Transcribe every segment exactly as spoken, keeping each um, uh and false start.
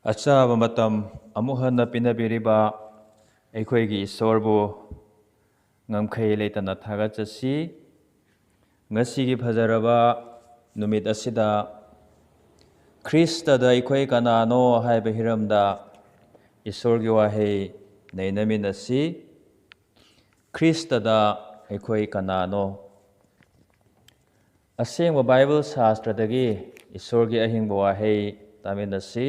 ꯑꯆꯥꯕ ꯃꯇꯝ ꯑꯃꯨꯛ ꯍꯟꯅ ꯄꯤꯅꯕꯤꯔꯤꯕ ꯑꯩꯈꯣꯏꯒꯤ ꯏꯁꯣꯔꯕꯨ ꯉꯝꯈꯩ ꯂꯩꯇꯅ ꯊꯥꯒꯠꯆꯁꯤ꯫ ꯉꯁꯤꯒꯤ ꯐꯖꯔꯕ ꯅꯨꯃꯤꯠ ꯑꯁꯤꯗ ꯈ꯭ꯔꯤꯁꯇꯗ ꯑꯩꯈꯣꯏ ꯀꯅꯥꯅꯣ ꯍꯥꯏꯕ ꯍꯤꯔꯝꯗ ꯏꯁꯣꯔꯒꯤ ꯋꯥꯍꯩ ꯅꯩꯅꯃꯤꯟꯅꯁꯤ꯫ ꯈ꯭ꯔꯤꯁꯇꯗ ꯑꯩꯈꯣꯏ ꯀꯅꯥꯅꯣ? ꯑꯁꯦꯡꯕ ꯕꯥꯏꯕꯜ ꯁꯥꯁꯇ꯭ꯔꯗꯒꯤ ꯏꯁꯣꯔꯒꯤ ꯑꯍꯤꯡꯕ ꯋꯥꯍꯩ ꯇꯥꯃꯤꯟꯅꯁꯤ꯫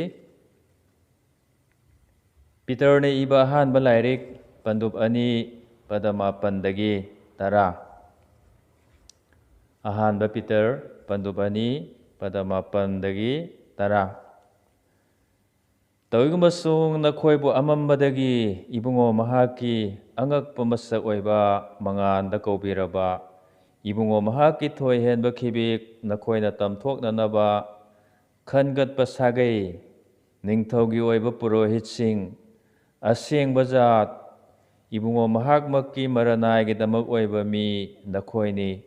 ꯄꯤꯇꯔꯅ ꯏꯕ ꯑꯍꯥꯟꯕ ꯂꯥꯏꯔꯤꯛ, ꯄꯟꯗꯨꯞ ꯑꯅꯤ, ꯄꯗ ꯃꯥꯄꯟꯗꯒꯤ ꯇꯔꯥ꯫ ꯑꯍꯥꯟꯕ ꯄꯤꯇꯔ, ꯄꯟꯗꯨꯞ ꯑꯅꯤ, ꯄꯗ ꯃꯥꯄꯟꯗꯒꯤ ꯇꯔꯥ꯫ ꯇꯧꯏꯒꯨꯝꯕꯁꯨꯡ ꯅꯈꯣꯏꯕꯨ ꯑꯃꯝꯕꯗꯒꯤ ꯏꯕꯨꯡꯉꯣ ꯃꯍꯥꯛꯀꯤ ꯑꯉꯛꯄ ꯃꯁꯛ ꯑꯣꯏꯕ ꯃꯉꯥꯟꯗ ꯀꯧꯕꯤꯔꯕ ꯏꯕꯨꯡꯉꯣ ꯃꯍꯥꯛꯀꯤ ꯊꯣꯏ ꯍꯦꯟꯕ ꯈꯤꯕꯤꯛ ꯅꯈꯣꯏꯅ ꯇꯝꯊꯣꯛꯅꯅꯕ ꯈꯟꯒꯠꯄ ꯁꯥꯒꯩ, ꯅꯤꯡꯊꯧꯒꯤ ꯑꯣꯏꯕ ꯄꯨꯔꯣꯍꯤꯠꯁꯤꯡ, ꯑꯁꯦꯡꯕ ꯖꯥꯠ, ꯏꯕꯨꯡꯉꯣ ꯃꯍꯥꯛꯃꯛꯀꯤ ꯃꯔꯅꯥꯏꯒꯤꯗꯃꯛ ꯑꯣꯏꯕ ꯃꯤ ꯅꯈꯣꯏꯅꯤ꯫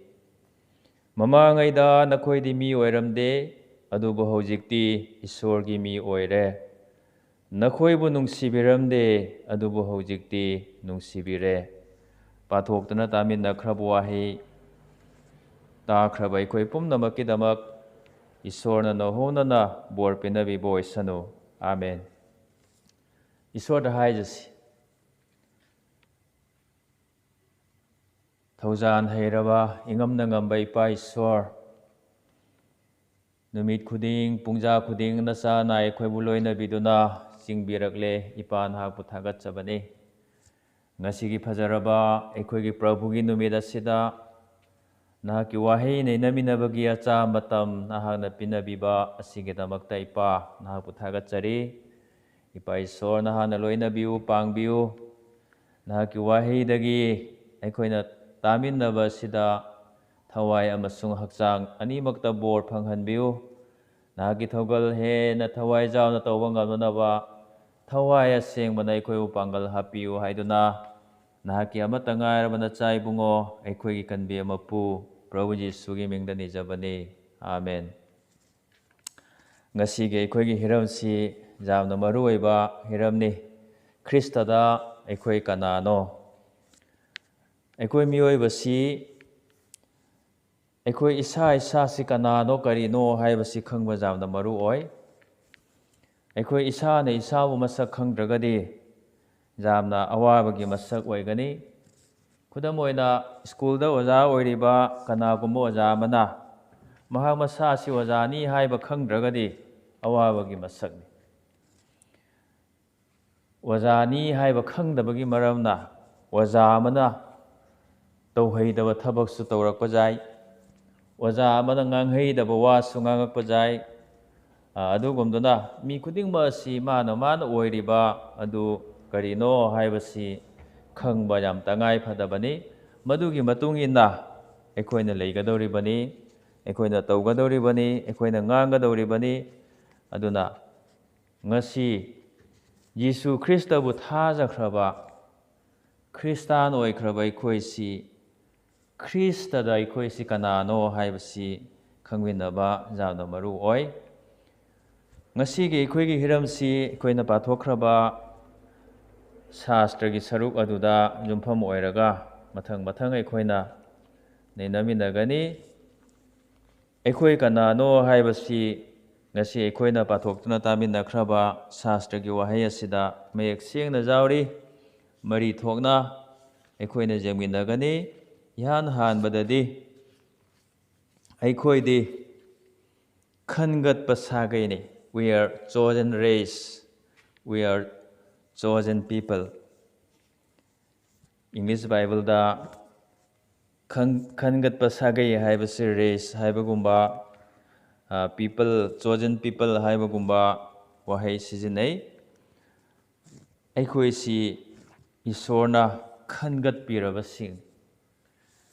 ꯃꯃꯥꯡꯉꯩꯗ ꯅꯈꯣꯏꯗꯤ ꯃꯤ ꯑꯣꯏꯔꯝꯗꯦ, ꯑꯗꯨꯕꯨ ꯍꯧꯖꯤꯛꯇꯤ ꯏꯁꯣꯔꯒꯤ ꯃꯤ ꯑꯣꯏꯔꯦ꯫ ꯅꯈꯣꯏꯕꯨ ꯅꯨꯡꯁꯤꯕꯤꯔꯝꯗꯦ, ꯑꯗꯨꯕꯨ ꯍꯧꯖꯤꯛꯇꯤ ꯅꯨꯡꯁꯤꯕꯤꯔꯦ꯫ ꯄꯥꯊꯣꯛꯇꯨꯅ ꯇꯥꯃꯤꯟꯅꯈ꯭ꯔꯕ ꯋꯥꯍꯩ ꯇꯥꯈ꯭ꯔꯕ ꯑꯩꯈꯣꯏ ꯄꯨꯝꯅꯃꯛꯀꯤꯗꯃꯛ ꯏꯁꯣꯔꯅ ꯅꯧꯍꯧꯅꯅ ꯕꯣꯔ ꯄꯤꯅꯕꯤꯕ ꯑꯣꯏꯁꯅꯨ꯫ ꯑꯥꯃꯦꯟ꯫ ꯏꯁꯣꯔꯗ ꯍꯥꯏꯖꯁꯤ꯫ ꯊꯧꯖꯥꯟ ꯍꯩꯔꯕ, ꯏꯉꯝꯅ ꯉꯝꯕ ꯏꯄꯥ ꯏꯁꯣꯔ, ꯅꯨꯃꯤꯠ ꯈꯨꯗꯤꯡ, ꯄꯨꯡꯖꯥ ꯈꯨꯗꯤꯡ ꯅꯆꯥꯅ ꯑꯩꯈꯣꯏꯕꯨ ꯂꯣꯏꯅꯕꯤꯗꯨꯅ ꯆꯤꯡꯕꯤꯔꯛꯂꯦ꯫ ꯏꯄꯥ, ꯅꯍꯥꯛꯄꯨ ꯊꯥꯒꯠꯆꯕꯅꯤ꯫ ꯉꯁꯤꯒꯤ ꯐꯖꯔꯕ ꯑꯩꯈꯣꯏꯒꯤ ꯄ꯭ꯔꯚꯨꯒꯤ ꯅꯨꯃꯤꯠ ꯑꯁꯤꯗ ꯅꯍꯥꯛꯀꯤ ꯋꯥꯍꯩ ꯅꯩꯅꯃꯤꯟꯅꯕꯒꯤ ꯑꯆꯥ ꯃꯇꯝ ꯅꯍꯥꯛꯅ ꯄꯤꯅꯕꯤꯕ ꯑꯁꯤꯒꯤꯗꯃꯛꯇ, ꯏꯄꯥ, ꯅꯍꯥꯛꯄꯨ ꯊꯥꯒꯠꯆꯔꯤ꯫ ꯏꯄꯥ ꯏꯁꯣꯔ, ꯅꯍꯥꯛꯅ ꯂꯣꯏꯅꯕꯤꯌꯨ, ꯄꯥꯡꯕꯤꯌꯨ꯫ ꯅꯍꯥꯛꯀꯤ ꯋꯥꯍꯩꯗꯒꯤ ꯑꯩꯈꯣꯏꯅ ꯇꯥꯃꯤꯟꯅꯕ ꯑꯁꯤꯗ ꯊꯋꯥꯏ ꯑꯃꯁꯨꯡ ꯍꯛꯆꯥꯡ ꯑꯅꯤꯃꯛꯇ ꯕꯣꯔ ꯐꯪꯍꯟꯕꯤꯌꯨ꯫ ꯅꯍꯥꯛꯀꯤ ꯊꯧꯒꯜ ꯍꯦꯟꯅ ꯊꯋꯥꯏ ꯌꯥꯎꯅ ꯇꯧꯕ ꯉꯝꯅꯅꯕ ꯊꯋꯥꯏ ꯑꯁꯦꯡꯕꯅ ꯑꯩꯈꯣꯏꯕꯨ ꯄꯥꯡꯒꯜ ꯍꯥꯞꯄꯤꯌꯨ ꯍꯥꯏꯗꯨꯅ, ꯅꯍꯥꯛꯀꯤ ꯑꯃꯠꯇ ꯉꯥꯏꯔꯕ ꯅꯆꯥ ꯏꯕꯨꯡꯉꯣ, ꯑꯩꯈꯣꯏꯒꯤ ꯀꯟꯕꯤ ꯃꯄꯨ ꯄ꯭ꯔꯚꯨ ꯖꯤꯁꯨꯒꯤ ꯃꯤꯡꯗ ꯅꯤꯖꯕꯅꯤ꯫ ꯑꯥꯃꯦꯟ꯫ ꯉꯁꯤꯒꯤ ꯑꯩꯈꯣꯏꯒꯤ ꯍꯤꯔꯝꯁꯤ ꯌꯥꯝꯅ ꯃꯔꯨꯑꯣꯏꯕ ꯍꯤꯔꯝꯅꯤ꯫ ꯈ꯭ꯔꯤꯁꯇꯗ ꯑꯩꯈꯣꯏ ꯀꯅꯥꯅꯣ? ꯑꯩꯈꯣꯏ ꯃꯤꯑꯣꯏꯕꯁꯤ ꯑꯩꯈꯣꯏ ꯏꯁꯥ ꯏꯁꯥꯁꯤ ꯀꯅꯥꯅꯣ, ꯀꯔꯤꯅꯣ ꯍꯥꯏꯕꯁꯤ ꯈꯪꯕ ꯌꯥꯝꯅ ꯃꯔꯨ ꯑꯣꯏ꯫ ꯑꯩꯈꯣꯏ ꯏꯁꯥꯅ ꯏꯁꯥꯕꯨ ꯃꯁꯛ ꯈꯪꯗ꯭ꯔꯒꯗꯤ ꯌꯥꯝꯅ ꯑꯋꯥꯕꯒꯤ ꯃꯁꯛ ꯑꯣꯏꯒꯅꯤ꯫ ꯈꯨꯗꯝ ꯑꯣꯏꯅ, ꯁ꯭ꯀꯨꯜꯗ ꯑꯣꯖꯥ ꯑꯣꯏꯔꯤꯕ ꯀꯅꯥꯒꯨꯝꯕ ꯑꯣꯖꯥ ꯑꯃꯅ ꯃꯍꯥꯛ ꯃꯁꯥ ꯑꯁꯤ ꯑꯣꯖꯥꯅꯤ ꯍꯥꯏꯕ ꯈꯪꯗ꯭ꯔꯒꯗꯤ ꯑꯋꯥꯕꯒꯤ ꯃꯁꯛꯅꯤ꯫ ꯑꯣꯖꯥꯅꯤ ꯍꯥꯏꯕ ꯈꯪꯗꯕꯒꯤ ꯃꯔꯝꯅ ꯑꯣꯖꯥ ꯑꯃꯅ ꯇꯧꯍꯩꯗꯕ ꯊꯕꯛꯁꯨ ꯇꯧꯔꯛꯄ ꯌꯥꯏ꯫ ꯑꯣꯖꯥ ꯑꯃꯅ ꯉꯥꯡꯍꯩꯗꯕ ꯋꯥꯁꯨ ꯉꯥꯡꯉꯛꯄ ꯌꯥꯏ꯫ ꯑ, ꯑꯗꯨꯒꯨꯝꯗꯨꯅ ꯃꯤ ꯈꯨꯗꯤꯡꯃꯛ ꯑꯁꯤ ꯃꯥꯅ ꯃꯥꯅ ꯑꯣꯏꯔꯤꯕ ꯑꯗꯨ ꯀꯔꯤꯅꯣ ꯍꯥꯏꯕꯁꯤ ꯈꯪꯕ ꯌꯥꯝ ꯇꯉꯥꯏ ꯐꯗꯕꯅꯤ꯫ ꯃꯗꯨꯒꯤ ꯃꯇꯨꯡ ꯏꯟꯅ ꯑꯩꯈꯣꯏꯅ ꯂꯩꯒꯗꯧꯔꯤꯕꯅꯤ, ꯑꯩꯈꯣꯏꯅ ꯇꯧꯒꯗꯧꯔꯤꯕꯅꯤ, ꯑꯩꯈꯣꯏꯅ ꯉꯥꯡꯒꯗꯧꯔꯤꯕꯅꯤ꯫ ꯑꯗꯨꯅ ꯉꯁꯤ ꯖꯤꯁꯨ ꯈ꯭ꯔꯤꯁꯇꯕꯨ ꯊꯥꯖꯈ꯭ꯔꯕ ꯈ꯭ꯔꯤꯁꯇꯥꯟ ꯑꯣꯏꯈ꯭ꯔꯕ ꯑꯩꯈꯣꯏꯁꯤ, ꯈ꯭ꯔꯤꯁꯇꯗ ꯑꯩꯈꯣꯏꯁꯤ ꯀꯅꯥꯅꯣ ꯍꯥꯏꯕꯁꯤ ꯈꯪꯃꯤꯟꯅꯕ ꯌꯥꯝꯅ ꯃꯔꯨ ꯑꯣꯏ꯫ ꯉꯁꯤꯒꯤ ꯑꯩꯈꯣꯏꯒꯤ ꯍꯤꯔꯝꯁꯤ ꯑꯩꯈꯣꯏꯅ ꯄꯥꯊꯣꯛꯈ꯭ꯔꯕ ꯁꯥꯁꯇ꯭ꯔꯒꯤ ꯁꯔꯨꯛ ꯑꯗꯨꯗ ꯌꯨꯝꯐꯝ ꯑꯣꯏꯔꯒ ꯃꯊꯪ ꯃꯊꯪ ꯑꯩꯈꯣꯏꯅ ꯅꯩꯅꯃꯤꯟꯅꯒꯅꯤ꯫ ꯑꯩꯈꯣꯏ ꯀꯅꯥꯅꯣ ꯍꯥꯏꯕꯁꯤ ꯉꯁꯤ ꯑꯩꯈꯣꯏꯅ ꯄꯥꯊꯣꯛꯇꯨꯅ ꯇꯥꯃꯤꯟꯅꯈ꯭ꯔꯕ ꯁꯥꯁꯇ꯭ꯔꯒꯤ ꯋꯥꯍꯩ ꯑꯁꯤꯗ ꯃꯌꯦꯛ ꯁꯦꯡꯅ ꯌꯥꯎꯔꯤ꯫ ꯃꯔꯤ ꯊꯣꯛꯅ ꯑꯩꯈꯣꯏꯅ ꯌꯦꯡꯃꯤꯟꯅꯒꯅꯤ꯫ ꯏꯍꯥꯟ ꯍꯥꯟꯕꯗꯗꯤ ꯑꯩꯈꯣꯏꯗꯤ ꯈꯟꯒꯠꯄ ꯁꯥꯒꯩꯅꯤ꯫ We are chosen race. We are chosen people. English Bible ꯗ ꯈꯟ-, ꯈꯟꯒꯠꯄ ꯁꯥꯒꯩ ꯍꯥꯏꯕꯁꯤ race ꯍꯥꯏꯕꯒꯨꯝꯕ, ꯑ, people, chosen people ꯍꯥꯏꯕꯒꯨꯝꯕ ꯋꯥꯍꯩ ꯁꯤꯖꯤꯟꯅꯩ꯫ ꯑꯩꯈꯣꯏꯁꯤ ꯏꯁꯣꯔꯅ ꯈꯟꯒꯠꯄꯤꯔꯕꯁꯤꯡ꯫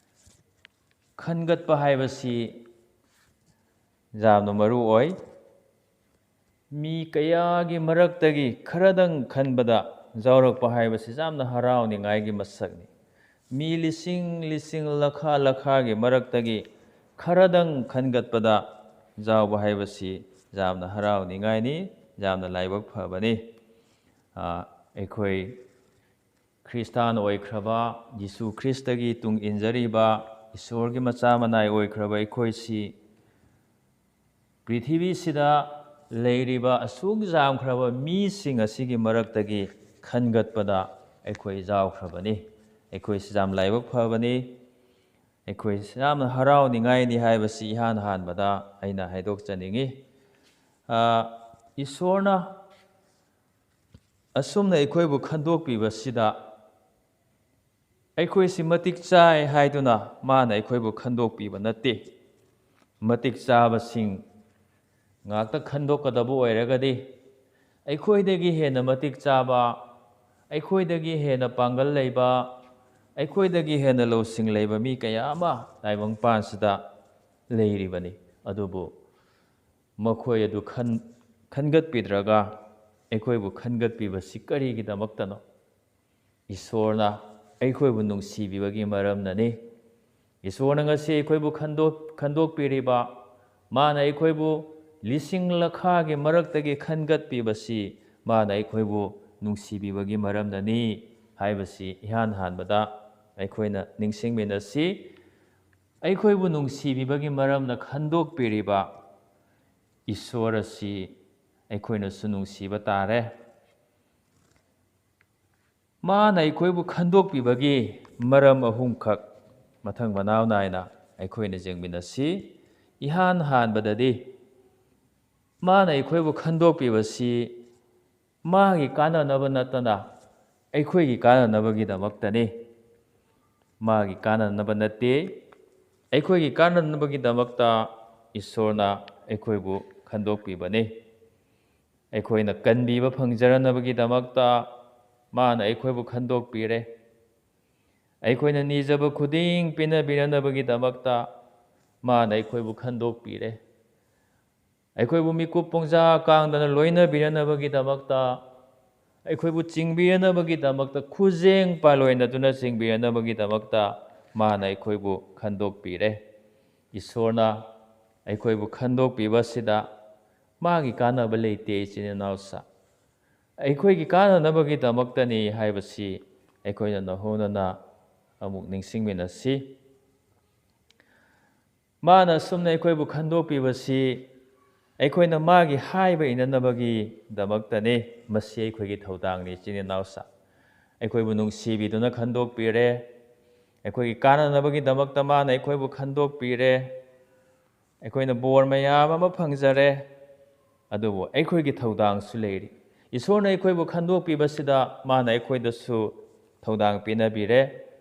ꯈꯟꯒꯠꯄ ꯍꯥꯏꯕꯁꯤ ꯌꯥꯝꯅ ꯃꯔꯨ ꯑꯣꯏ꯫ ꯃꯤ ꯀꯌꯥꯒꯤ ꯃꯔꯛꯇꯒꯤ ꯈꯔꯗꯪ ꯈꯟꯕꯗ ꯌꯥꯎꯔꯛꯄ ꯍꯥꯏꯕꯁꯤ ꯌꯥꯝꯅ ꯍꯔꯥꯎꯅꯤꯡꯉꯥꯏꯒꯤ ꯃꯁꯛꯅꯤ꯫ ꯃꯤ ꯂꯤꯁꯤꯡ ꯂꯤꯁꯤꯡ, ꯂꯈꯥ ꯂꯈꯥꯒꯤ ꯃꯔꯛꯇꯒꯤ ꯈꯔꯗꯪ ꯈꯟꯒꯠꯄꯗ ꯌꯥꯎꯕ ꯍꯥꯏꯕꯁꯤ ꯌꯥꯝꯅ ꯍꯔꯥꯎꯅꯤꯡꯉꯥꯏꯅꯤ꯫ ꯌꯥꯝꯅ ꯂꯥꯏꯕꯛ ꯐꯕꯅꯤ꯫ ꯑ, ꯑꯩꯈꯣꯏ ꯈ꯭ꯔꯤꯁꯇꯥꯟ ꯑꯣꯏꯈ꯭ꯔꯕ, ꯖꯤꯁꯨ ꯈ꯭ꯔꯤꯁꯇꯒꯤ ꯇꯨꯡ ꯏꯟꯖꯔꯤꯕ, ꯏꯁꯣꯔꯒꯤ ꯃꯆꯥ ꯃꯅꯥꯏ ꯑꯣꯏꯈ꯭ꯔꯕ ꯑꯩꯈꯣꯏꯁꯤ ꯄ꯭ꯔꯤꯊꯤꯕꯤꯁꯤꯗ ꯂꯩꯔꯤꯕ ꯑꯁꯨꯛ ꯌꯥꯝꯈ꯭ꯔꯕ ꯃꯤꯁꯤꯡ ꯑꯁꯤꯒꯤ ꯃꯔꯛꯇꯒꯤ ꯈꯟꯒꯠꯄꯗ ꯑꯩꯈꯣꯏ ꯌꯥꯎꯈ꯭ꯔꯕꯅꯤ꯫ ꯑꯩꯈꯣꯏꯁꯤ ꯌꯥꯝ ꯂꯥꯏꯕꯛ ꯐꯕꯅꯤ꯫ ꯑꯩꯈꯣꯏ ꯌꯥꯝꯅ ꯍꯔꯥꯎꯅꯤꯡꯉꯥꯏꯅꯤ ꯍꯥꯏꯕꯁꯤ ꯏꯍꯥꯟ ꯍꯥꯟꯕꯗ ꯑꯩꯅ ꯍꯥꯏꯗꯣꯛꯆꯅꯤꯡꯉꯤ꯫ ꯑ, ꯏꯁꯣꯔꯅ ꯑꯁꯨꯝꯅ ꯑꯩꯈꯣꯏꯕꯨ ꯈꯟꯗꯣꯛꯄꯤꯕꯁꯤꯗ ꯑꯩꯈꯣꯏꯁꯤ ꯃꯇꯤꯛ ꯆꯥꯏ ꯍꯥꯏꯗꯨꯅ ꯃꯥꯅ ꯑꯩꯈꯣꯏꯕꯨ ꯈꯟꯗꯣꯛꯄꯤꯕ ꯅꯠꯇꯦ꯫ ꯃꯇꯤꯛ ꯆꯥꯕꯁꯤꯡ ꯉꯥꯛꯇ ꯈꯟꯗꯣꯛꯀꯗꯕ ꯑꯣꯏꯔꯒꯗꯤ, ꯑꯩꯈꯣꯏꯗꯒꯤ ꯍꯦꯟꯅ ꯃꯇꯤꯛ ꯆꯥꯕ, ꯑꯩꯈꯣꯏꯗꯒꯤ ꯍꯦꯟꯅ ꯄꯥꯡꯒꯜ ꯂꯩꯕ, ꯑꯩꯈꯣꯏꯗꯒꯤ ꯍꯦꯟꯅ ꯂꯧꯁꯤꯡ ꯂꯩꯕ ꯃꯤ ꯀꯌꯥ ꯑꯃ ꯇꯥꯏꯕꯪꯄꯥꯟꯁꯤꯗ ꯂꯩꯔꯤꯕꯅꯤ꯫ ꯑꯗꯨꯕꯨ ꯃꯈꯣꯏ ꯑꯗꯨ ꯈꯟ-, ꯈꯟꯒꯠꯄꯤꯗ꯭ꯔꯒ ꯑꯩꯈꯣꯏꯕꯨ ꯈꯟꯒꯠꯄꯤꯕꯁꯤ ꯀꯔꯤꯒꯤꯗꯃꯛꯇꯅꯣ? ꯏꯁꯣꯔꯅ ꯑꯩꯈꯣꯏꯕꯨ ꯅꯨꯡꯁꯤꯕꯤꯕꯒꯤ ꯃꯔꯝꯅꯅꯤ꯫ ꯏꯁꯣꯔꯅ ꯉꯁꯤ ꯑꯩꯈꯣꯏꯕꯨ ꯈꯟꯗꯣꯛ-, ꯈꯟꯗꯣꯛꯄꯤꯔꯤꯕ, ꯃꯥꯅ ꯑꯩꯈꯣꯏꯕꯨ ꯂꯤꯁꯤꯡ ꯂꯈꯥꯒꯤ ꯃꯔꯛꯇꯒꯤ ꯈꯟꯒꯠꯄꯤꯕꯁꯤ ꯃꯥꯅ ꯑꯩꯈꯣꯏꯕꯨ ꯅꯨꯡꯁꯤꯕꯤꯕꯒꯤ ꯃꯔꯝꯅꯅꯤ ꯍꯥꯏꯕꯁꯤ ꯏꯍꯥꯟ ꯍꯥꯟꯕꯗ ꯑꯩꯈꯣꯏꯅ ꯅꯤꯡꯁꯤꯡꯃꯤꯟꯅꯁꯤ꯫ ꯑꯩꯈꯣꯏꯕꯨ ꯅꯨꯡꯁꯤꯕꯤꯕꯒꯤ ꯃꯔꯝꯅ ꯈꯟꯗꯣꯛꯄꯤꯔꯤꯕ ꯏꯁꯣꯔ ꯑꯁꯤ ꯑꯩꯈꯣꯏꯅꯁꯨ ꯅꯨꯡꯁꯤꯕ ꯇꯥꯔꯦ꯫ ꯃꯥꯅ ꯑꯩꯈꯣꯏꯕꯨ ꯈꯟꯗꯣꯛꯄꯤꯕꯒꯤ ꯃꯔꯝ ꯑꯍꯨꯝꯈꯛ ꯃꯊꯪ ꯃꯅꯥꯎ ꯅꯥꯏꯅ ꯑꯩꯈꯣꯏꯅ ꯌꯦꯡꯃꯤꯟꯅꯁꯤ꯫ ꯏꯍꯥꯟ ꯍꯥꯟꯕꯗꯗꯤ, ꯃꯥꯅ ꯑꯩꯈꯣꯏꯕꯨ ꯈꯟꯗꯣꯛꯄꯤꯕꯁꯤ ꯃꯥꯒꯤ ꯀꯥꯟꯅꯅꯕ ꯅꯠꯇꯅ ꯑꯩꯈꯣꯏꯒꯤ ꯀꯥꯟꯅꯅꯕꯒꯤꯗꯃꯛꯇꯅꯤ꯫ ꯃꯥꯒꯤ ꯀꯥꯟꯅꯅꯕ ꯅꯠꯇꯦ, ꯑꯩꯈꯣꯏꯒꯤ ꯀꯥꯟꯅꯅꯕꯒꯤꯗꯃꯛꯇ ꯏꯁꯣꯔꯅ ꯑꯩꯈꯣꯏꯕꯨ ꯈꯟꯗꯣꯛꯄꯤꯕꯅꯤ꯫ ꯑꯩꯈꯣꯏꯅ ꯀꯟꯕꯤꯕ ꯐꯪꯖꯔꯅꯕꯒꯤꯗꯃꯛꯇ ꯃꯥꯅ ꯑꯩꯈꯣꯏꯕꯨ ꯈꯟꯗꯣꯛꯄꯤꯔꯦ꯫ ꯑꯩꯈꯣꯏꯅ ꯅꯤꯖꯕ ꯈꯨꯗꯤꯡ ꯄꯤꯅꯕꯤꯔꯅꯕꯒꯤꯗꯃꯛꯇ ꯃꯥꯅ ꯑꯩꯈꯣꯏꯕꯨ ꯈꯟꯗꯣꯛꯄꯤꯔꯦ꯫ ꯑꯩꯈꯣꯏꯕꯨ ꯃꯤꯀꯨꯞ ꯄꯨꯡꯖꯥ ꯀꯥꯡꯗꯅ ꯂꯣꯏꯅꯕꯤꯔꯅꯕꯒꯤꯗꯃꯛꯇ, ꯑꯩꯈꯣꯏꯕꯨ ꯆꯤꯡꯕꯤꯔꯅꯕꯒꯤꯗꯃꯛꯇ, ꯈꯨꯖꯦꯡ ꯄꯥꯂꯣꯏꯅꯗꯨꯅ ꯆꯤꯡꯕꯤꯔꯅꯕꯒꯤꯗꯃꯛꯇ ꯃꯥꯅ ꯑꯩꯈꯣꯏꯕꯨ ꯈꯟꯗꯣꯛꯄꯤꯔꯦ꯫ ꯏꯁꯣꯔꯅ ꯑꯩꯈꯣꯏꯕꯨ ꯈꯟꯗꯣꯛꯄꯤꯕꯁꯤꯗ ꯃꯥꯒꯤ ꯀꯥꯟꯅꯕ ꯂꯩꯇꯦ, ꯏꯆꯤꯟ ꯏꯅꯥꯎꯁꯥ꯫ ꯑꯩꯈꯣꯏꯒꯤ ꯀꯥꯟꯅꯅꯕꯒꯤꯗꯃꯛꯇꯅꯤ ꯍꯥꯏꯕꯁꯤ ꯑꯩꯈꯣꯏꯅ ꯅꯧꯍꯧꯅꯅ ꯑꯃꯨꯛ ꯅꯤꯡꯁꯤꯡꯃꯤꯟꯅꯁꯤ꯫ ꯃꯥꯅ ꯑꯁꯨꯝꯅ ꯑꯩꯈꯣꯏꯕꯨ ꯈꯟꯗꯣꯛꯄꯤꯕꯁꯤ ꯑꯩꯈꯣꯏꯅ ꯃꯥꯒꯤ ꯍꯥꯏꯕ ꯏꯟꯅꯅꯕꯒꯤꯗꯃꯛꯇꯅꯤ꯫ ꯃꯁꯤ ꯑꯩꯈꯣꯏꯒꯤ ꯊꯧꯗꯥꯡꯅꯤ, ꯏꯆꯤꯟ ꯏꯅꯥꯎꯁꯥ꯫ ꯑꯩꯈꯣꯏꯕꯨ ꯅꯨꯡꯁꯤꯕꯤꯗꯨꯅ ꯈꯟꯗꯣꯛꯄꯤꯔꯦ꯫ ꯑꯩꯈꯣꯏꯒꯤ ꯀꯥꯟꯅꯅꯕꯒꯤꯗꯃꯛꯇ ꯃꯥꯅ ꯑꯩꯈꯣꯏꯕꯨ ꯈꯟꯗꯣꯛꯄꯤꯔꯦ꯫ ꯑꯩꯈꯣꯏꯅ ꯕꯣꯔ ꯃꯌꯥꯝ ꯑꯃ ꯐꯪꯖꯔꯦ꯫ ꯑꯗꯨꯕꯨ ꯑꯩꯈꯣꯏꯒꯤ ꯊꯧꯗꯥꯡꯁꯨ ꯂꯩꯔꯤ꯫ ꯏꯁꯣꯔꯅ ꯑꯩꯈꯣꯏꯕꯨ ꯈꯟꯗꯣꯛꯄꯤꯕꯁꯤꯗ ꯃꯥꯅ ꯑꯩꯈꯣꯏꯗꯁꯨ ꯊꯧꯗꯥꯡ ꯄꯤꯅꯕꯤꯔꯦ꯫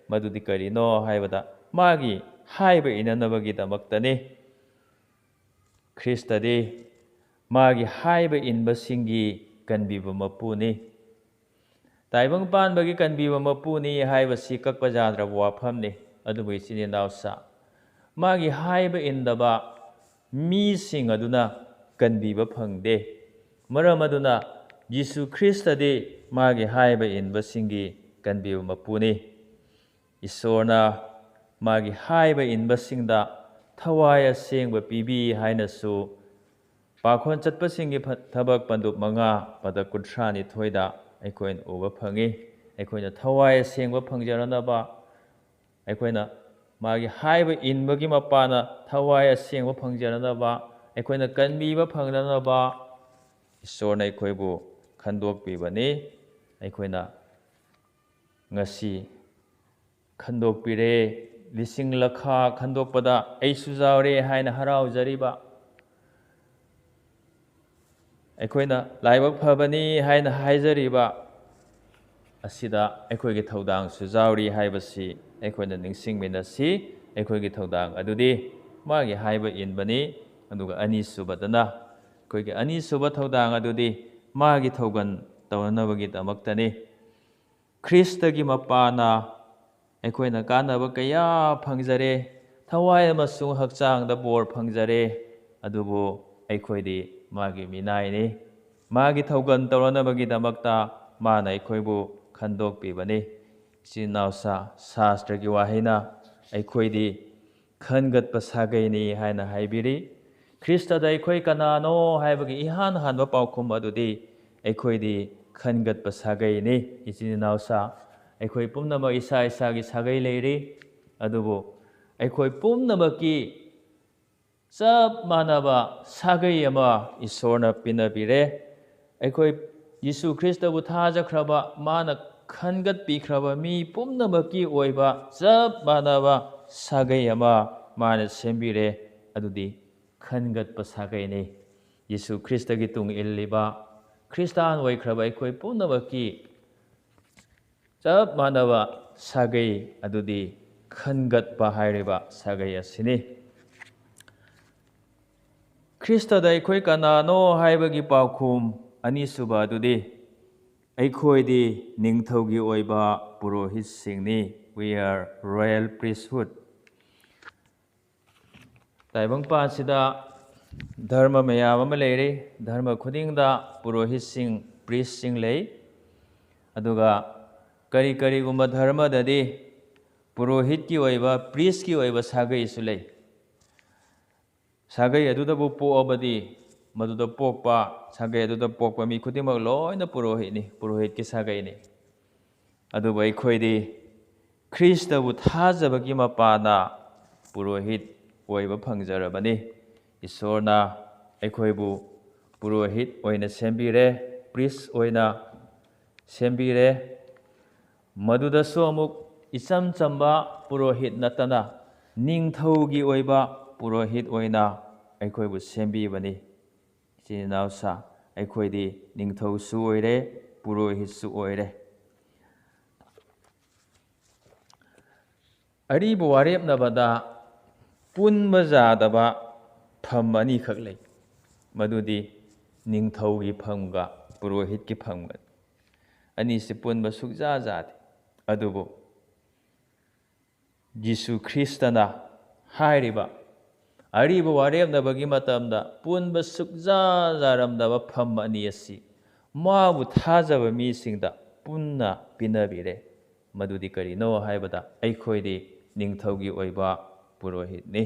ꯃꯗꯨꯗꯤ ꯀꯔꯤꯅꯣ ꯍꯥꯏꯕꯗ, ꯃꯥꯒꯤ ꯍꯥꯏꯕ ꯏꯟꯅꯅꯕꯒꯤꯗꯃꯛꯇꯅꯤ꯫ ꯈ꯭ꯔꯤꯁꯇꯗꯤ ꯃꯥꯒꯤ ꯍꯥꯏꯕ ꯏꯟꯕꯁꯤꯡꯒꯤ ꯀꯟꯕꯤꯕ ꯃꯄꯨꯅꯤ꯫ ꯇꯥꯏꯕꯪ ꯄꯥꯟꯕꯒꯤ ꯀꯟꯕꯤꯕ ꯃꯄꯨꯅꯤ ꯍꯥꯏꯕꯁꯤ ꯀꯛꯄ ꯌꯥꯗ꯭ꯔꯕ ꯋꯥꯐꯝꯅꯤ꯫ ꯑꯗꯨꯕꯨ ꯏꯆꯤꯟ ꯏꯅꯥꯎꯁꯥ, ꯃꯥꯒꯤ ꯍꯥꯏꯕ ꯏꯟꯗꯕ ꯃꯤꯁꯤꯡ ꯑꯗꯨꯅ ꯀꯟꯕꯤꯕ ꯐꯪꯗꯦ꯫ ꯃꯔꯝ ꯑꯗꯨꯅ ꯖꯤꯁꯨ ꯈ꯭ꯔꯤꯁꯇꯗꯤ ꯃꯥꯒꯤ ꯍꯥꯏꯕ ꯏꯟꯕꯁꯤꯡꯒꯤ ꯀꯟꯕꯤꯕ ꯃꯄꯨꯅꯤ꯫ ꯏꯁꯣꯔꯅ ꯃꯥꯒꯤ ꯍꯥꯏꯕ ꯏꯟꯕꯁꯤꯡꯗ ꯊꯋꯥꯏ ꯑꯁꯦꯡꯕ ꯄꯤꯕꯤ ꯍꯥꯏꯅꯁꯨ ꯄꯥꯈꯣꯟ ꯆꯠꯄꯁꯤꯡꯒꯤ ꯐ-, ꯊꯕꯛ ꯄꯟꯗꯨꯞ ꯃꯉꯥ, ꯄꯗ ꯀꯨꯟꯊ꯭ꯔꯥ ꯅꯤꯊꯣꯏꯗ ꯑꯩꯈꯣꯏꯅ ꯎꯕ ꯐꯪꯉꯤ꯫ ꯑꯩꯈꯣꯏꯅ ꯊꯋꯥꯏ ꯑꯁꯦꯡꯕ ꯐꯪꯖꯅꯅꯕ, ꯑꯩꯈꯣꯏꯅ ꯃꯥꯒꯤ ꯍꯥꯏꯕ ꯏꯟꯕꯒꯤ ꯃꯄꯥꯟꯅ ꯊꯋꯥꯏ ꯑꯁꯦꯡꯕ ꯐꯪꯖꯅꯅꯕ, ꯑꯩꯈꯣꯏꯅ ꯀꯟꯕꯤꯕ ꯐꯪꯅꯅꯕ ꯏꯁꯣꯔꯅ ꯑꯩꯈꯣꯏꯕꯨ ꯈꯟꯗꯣꯛꯄꯤꯕꯅꯤ꯫ ꯑꯩꯈꯣꯏꯅ ꯉꯁꯤ ꯈꯟꯗꯣꯛꯄꯤꯔꯦ, ꯂꯤꯁꯤꯡ ꯂꯈꯥ ꯈꯟꯗꯣꯛꯄꯗ ꯑꯩꯁꯨ ꯌꯥꯎꯔꯦ ꯍꯥꯏꯅ ꯍꯔꯥꯎꯖꯔꯤꯕ, ꯑꯩꯈꯣꯏꯅ ꯂꯥꯏꯕꯛ ꯐꯕꯅꯤ ꯍꯥꯏꯅ ꯍꯥꯏꯖꯔꯤꯕ ꯑꯁꯤꯗ ꯑꯩꯈꯣꯏꯒꯤ ꯊꯧꯗꯥꯡꯁꯨ ꯌꯥꯎꯔꯤ ꯍꯥꯏꯕꯁꯤ ꯑꯩꯈꯣꯏꯅ ꯅꯤꯡꯁꯤꯡꯃꯤꯟꯅꯁꯤ꯫ ꯑꯩꯈꯣꯏꯒꯤ ꯊꯧꯗꯥꯡ ꯑꯗꯨꯗꯤ ꯃꯥꯒꯤ ꯍꯥꯏꯕ ꯏꯟꯕꯅꯤ꯫ ꯑꯗꯨꯒ ꯑꯅꯤꯁꯨꯕꯗꯅ, ꯑꯩꯈꯣꯏꯒꯤ ꯑꯅꯤꯁꯨꯕ ꯊꯧꯗꯥꯡ ꯑꯗꯨꯗꯤ ꯃꯥꯒꯤ ꯊꯧꯒꯜ ꯇꯧꯅꯅꯕꯒꯤꯗꯃꯛꯇꯅꯤ꯫ ꯈ꯭ꯔꯤꯁꯇꯒꯤ ꯃꯄꯥꯅ ꯑꯩꯈꯣꯏꯅ ꯀꯥꯟꯅꯕ ꯀꯌꯥ ꯐꯪꯖꯔꯦ, ꯊꯋꯥꯏ ꯑꯃꯁꯨꯡ ꯍꯛꯆꯥꯡꯗ ꯕꯣꯔ ꯐꯪꯖꯔꯦ, ꯑꯗꯨꯕꯨ ꯑꯩꯈꯣꯏꯗꯤ ꯃꯥꯒꯤ ꯃꯤꯅꯥꯏꯅꯤ꯫ ꯃꯥꯒꯤ ꯊꯧꯒꯜ ꯇꯧꯔꯅꯕꯒꯤꯗꯃꯛꯇ ꯃꯥꯅ ꯑꯩꯈꯣꯏꯕꯨ ꯈꯟꯗꯣꯛꯄꯤꯕꯅꯤ꯫ ꯏꯆꯤꯟ ꯏꯅꯥꯎꯁꯥ, ꯁꯥꯁꯇ꯭ꯔꯒꯤ ꯋꯥꯍꯩꯅ ꯑꯩꯈꯣꯏꯗꯤ ꯈꯟꯒꯠꯄ ꯁꯥꯒꯩꯅꯤ ꯍꯥꯏꯅ ꯍꯥꯏꯕꯤꯔꯤ꯫ ꯈ꯭ꯔꯤꯁꯇꯗ ꯑꯩꯈꯣꯏ ꯀꯅꯥꯅꯣ ꯍꯥꯏꯕꯒꯤ ꯏꯍꯥꯟ ꯍꯥꯟꯕ ꯄꯥꯎꯈꯨꯝ ꯑꯗꯨꯗꯤ ꯑꯩꯈꯣꯏꯗꯤ ꯈꯟꯒꯠꯄ ꯁꯥꯒꯩꯅꯤ꯫ ꯏꯆꯤꯟ ꯏꯅꯥꯎꯁꯥ, ꯑꯩꯈꯣꯏ ꯄꯨꯝꯅꯃꯛ ꯏꯁꯥ ꯏꯁꯥꯒꯤ ꯁꯥꯒꯩ ꯂꯩꯔꯤ꯫ ꯑꯗꯨꯕꯨ ꯑꯩꯈꯣꯏ ꯄꯨꯝꯅꯃꯛꯀꯤ ꯆꯞ ꯃꯥꯟꯅꯕ ꯁꯥꯒꯩ ꯑꯃ ꯏꯁꯣꯔꯅ ꯄꯤꯅꯕꯤꯔꯦ꯫ ꯑꯩꯈꯣꯏ ꯌꯤꯁꯨ ꯈ꯭ꯔꯤꯁꯇꯕꯨ ꯊꯥꯖꯈ꯭ꯔꯕ, ꯃꯥꯅ ꯈꯟꯒꯠꯄꯤꯈ꯭ꯔꯕ ꯃꯤ ꯄꯨꯝꯅꯃꯛꯀꯤ ꯑꯣꯏꯕ ꯆꯞ ꯃꯥꯟꯅꯕ ꯁꯥꯒꯩ ꯑꯃ ꯃꯥꯅ ꯁꯦꯝꯕꯤꯔꯦ꯫ ꯑꯗꯨꯗꯤ ꯈꯟꯒꯠꯄ ꯁꯥꯒꯩꯅꯤ꯫ ꯌꯤꯁꯨ ꯈ꯭ꯔꯤꯁꯇꯒꯤ ꯇꯨꯡ ꯏꯜꯂꯤꯕ ꯈ꯭ꯔꯤꯁꯇꯥꯟ ꯑꯣꯏꯈ꯭ꯔꯕ ꯑꯩꯈꯣꯏ ꯄꯨꯝꯅꯃꯛꯀꯤ ꯆꯞ ꯃꯥꯟꯅꯕ ꯁꯥꯒꯩ ꯑꯗꯨꯗꯤ ꯈꯟꯒꯠꯄ ꯍꯥꯏꯔꯤꯕ ꯁꯥꯒꯩ ꯑꯁꯤꯅꯤ꯫ ꯈ꯭ꯔꯤꯁꯇꯗ ꯑꯩꯈꯣꯏ ꯀꯅꯥꯅꯣ ꯍꯥꯏꯕꯒꯤ ꯄꯥꯎꯈꯨꯝ ꯑꯅꯤꯁꯨꯕ ꯑꯗꯨꯗꯤ ꯑꯩꯈꯣꯏꯗꯤ ꯅꯤꯡꯊꯧꯒꯤ ꯑꯣꯏꯕ ꯄꯨꯔꯣꯍꯤꯠꯁꯤꯡꯅꯤ꯫ We are royal priesthood꯫ ꯇꯥꯏꯕꯪꯄꯥꯟꯁꯤꯗ ꯙꯔꯃ ꯃꯌꯥꯝ ꯑꯃ ꯂꯩꯔꯤ꯫ ꯙꯔꯃ ꯈꯨꯗꯤꯡꯗ ꯄꯨꯔꯣꯍꯤꯠꯁꯤꯡ, ꯄ꯭ꯔꯤꯁꯁꯤꯡ ꯂꯩ꯫ ꯑꯗꯨꯒ ꯀꯔꯤ ꯀꯔꯤꯒꯨꯝꯕ ꯙꯔꯃꯗꯗꯤ ꯄꯨꯔꯣꯍꯤꯠꯀꯤ ꯑꯣꯏꯕ, ꯄ꯭ꯔꯤꯁꯀꯤ ꯑꯣꯏꯕ ꯁꯥꯒꯩꯁꯨ ꯂꯩ꯫ ꯁꯥꯒꯩ ꯑꯗꯨꯗꯕꯨ ꯄꯣꯛꯑꯕꯗꯤ ꯃꯗꯨꯗ ꯄꯣꯛꯄ, ꯁꯥꯒꯩ ꯑꯗꯨꯗ ꯄꯣꯛꯄ ꯃꯤ ꯈꯨꯗꯤꯡꯃꯛ ꯂꯣꯏꯅ ꯄꯨꯔꯣꯍꯤꯠꯅꯤ, ꯄꯨꯔꯣꯍꯤꯠꯀꯤ ꯁꯥꯒꯩꯅꯤ꯫ ꯑꯗꯨꯕꯨ ꯑꯩꯈꯣꯏꯗꯤ ꯈ꯭ꯔꯤꯁꯇꯕꯨ ꯊꯥꯖꯕꯒꯤ ꯃꯄꯥꯅ ꯄꯨꯔꯣꯍꯤꯠ ꯑꯣꯏꯕ ꯐꯪꯖꯔꯕꯅꯤ꯫ ꯏꯁꯣꯔꯅ ꯑꯩꯈꯣꯏꯕꯨ ꯄꯨꯔꯣꯍꯤꯠ ꯑꯣꯏꯅ ꯁꯦꯝꯕꯤꯔꯦ, ꯄ꯭ꯔꯤꯁ ꯑꯣꯏꯅ ꯁꯦꯝꯕꯤꯔꯦ꯫ ꯃꯗꯨꯗꯁꯨ ꯑꯃꯨꯛ ꯏꯆꯝ ꯆꯝꯕ ꯄꯨꯔꯣꯍꯤꯠ ꯅꯠꯇꯅ ꯅꯤꯡꯊꯧꯒꯤ ꯑꯣꯏꯕ ꯄꯨꯔꯣꯍꯤꯠ ꯑꯣꯏꯅ ꯑꯩꯈꯣꯏꯕꯨ ꯁꯦꯝꯕꯤꯕꯅꯤ꯫ ꯏꯆꯤꯟ ꯏꯅꯥꯎꯁꯥ, ꯑꯩꯈꯣꯏꯗꯤ ꯅꯤꯡꯊꯧꯁꯨ ꯑꯣꯏꯔꯦ, ꯄꯨꯔꯣꯍꯤꯠꯁꯨ ꯑꯣꯏꯔꯦ꯫ ꯑꯔꯤꯕ ꯋꯥꯔꯦꯞꯅꯕꯗ ꯄꯨꯟꯕ ꯌꯥꯗꯕ ꯐꯝ ꯑꯅꯤꯈꯛ ꯂꯩ꯫ ꯃꯗꯨꯗꯤ ꯅꯤꯡꯊꯧꯒꯤ ꯐꯝꯒ ꯄꯨꯔꯣꯍꯤꯠꯀꯤ ꯐꯝꯒ꯫ ꯑꯅꯤꯁꯤ ꯄꯨꯟꯕ ꯁꯨꯛꯌꯥ ꯌꯥꯗꯦ꯫ ꯑꯗꯨꯕꯨ ꯖꯤꯁꯨ ꯈ꯭ꯔꯤꯁꯇꯅ ꯍꯥꯏꯔꯤꯕ ꯑꯔꯤꯕ ꯋꯥꯔꯦꯞꯅꯕꯒꯤ ꯃꯇꯝꯗ ꯄꯨꯟꯕ ꯁꯨꯛꯌꯥ ꯌꯥꯔꯝꯗꯕ ꯐꯝ ꯑꯅꯤ ꯑꯁꯤ ꯃꯥꯕꯨ ꯊꯥꯖꯕ ꯃꯤꯁꯤꯡꯗ ꯄꯨꯟꯅ ꯄꯤꯅꯕꯤꯔꯦ꯫ ꯃꯗꯨꯗꯤ ꯀꯔꯤꯅꯣ ꯍꯥꯏꯕꯗ ꯑꯩꯈꯣꯏꯗꯤ ꯅꯤꯡꯊꯧꯒꯤ ꯑꯣꯏꯕ ꯄꯨꯔꯣꯍꯤꯠꯅꯤ꯫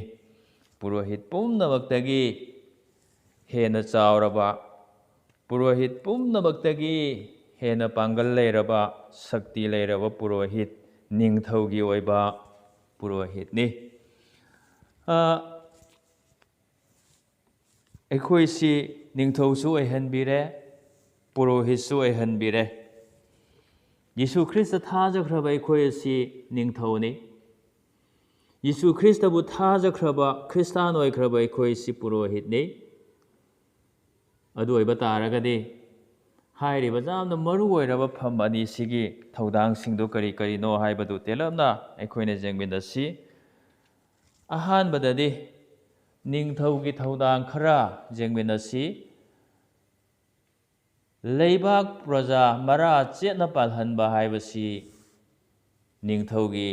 ꯄꯨꯔꯣꯍꯤꯠ ꯄꯨꯝꯅꯃꯛꯇꯒꯤ ꯍꯦꯟꯅ ꯆꯥꯎꯔꯕ, ꯄꯨꯔꯣꯍꯤꯠ ꯄꯨꯝꯅꯃꯛꯇꯒꯤ ꯍꯦꯟꯅ ꯄꯥꯡꯒꯜ ꯂꯩꯔꯕ, ꯁꯛꯇꯤ ꯂꯩꯔꯕ ꯄꯨꯔꯣꯍꯤꯠ, ꯅꯤꯡꯊꯧꯒꯤ ꯑꯣꯏꯕ ꯄꯨꯔꯣꯍꯤꯠꯅꯤ꯫ ꯑ, ꯑꯩꯈꯣꯏꯁꯤ ꯅꯤꯡꯊꯧꯁꯨ ꯑꯣꯏꯍꯟꯕꯤꯔꯦ, ꯄꯨꯔꯣꯍꯤꯠꯁꯨ ꯑꯣꯏꯍꯟꯕꯤꯔꯦ꯫ ꯌꯤꯁꯨ ꯈ꯭ꯔꯤꯁꯇ ꯊꯥꯖꯈ꯭ꯔꯕ ꯑꯩꯈꯣꯏ ꯑꯁꯤ ꯅꯤꯡꯊꯧꯅꯤ꯫ ꯌꯤꯁꯨ ꯈ꯭ꯔꯤꯁꯇꯕꯨ ꯊꯥꯖꯈ꯭ꯔꯕ, ꯈ꯭ꯔꯤꯁꯇꯥꯟ ꯑꯣꯏꯈ꯭ꯔꯕ ꯑꯩꯈꯣꯏꯁꯤ ꯄꯨꯔꯣꯍꯤꯠꯅꯤ꯫ ꯑꯗꯨ ꯑꯣꯏꯕ ꯇꯥꯔꯒꯗꯤ ꯍꯥꯏꯔꯤꯕ ꯌꯥꯝꯅ ꯃꯔꯨ ꯑꯣꯏꯔꯕ ꯐꯝ ꯑꯅꯤꯁꯤꯒꯤ ꯊꯧꯗꯥꯡꯁꯤꯡꯗꯨ ꯀꯔꯤ ꯀꯔꯤꯅꯣ ꯍꯥꯏꯕꯗꯨ ꯇꯦꯜꯂꯞꯅ ꯑꯩꯈꯣꯏꯅ ꯌꯦꯡꯃꯤꯟꯅꯁꯤ꯫ ꯑꯍꯥꯟꯕꯗꯗꯤ ꯅꯤꯡꯊꯧꯒꯤ ꯊꯧꯗꯥꯡ ꯈꯔ ꯌꯦꯡꯃꯤꯟꯅꯁꯤ꯫ ꯂꯩꯕꯥꯛ ꯄ꯭ꯔꯖꯥ ꯃꯔꯥ ꯆꯦꯠꯅ ꯄꯥꯜꯍꯟꯕ ꯍꯥꯏꯕꯁꯤ ꯅꯤꯡꯊꯧꯒꯤ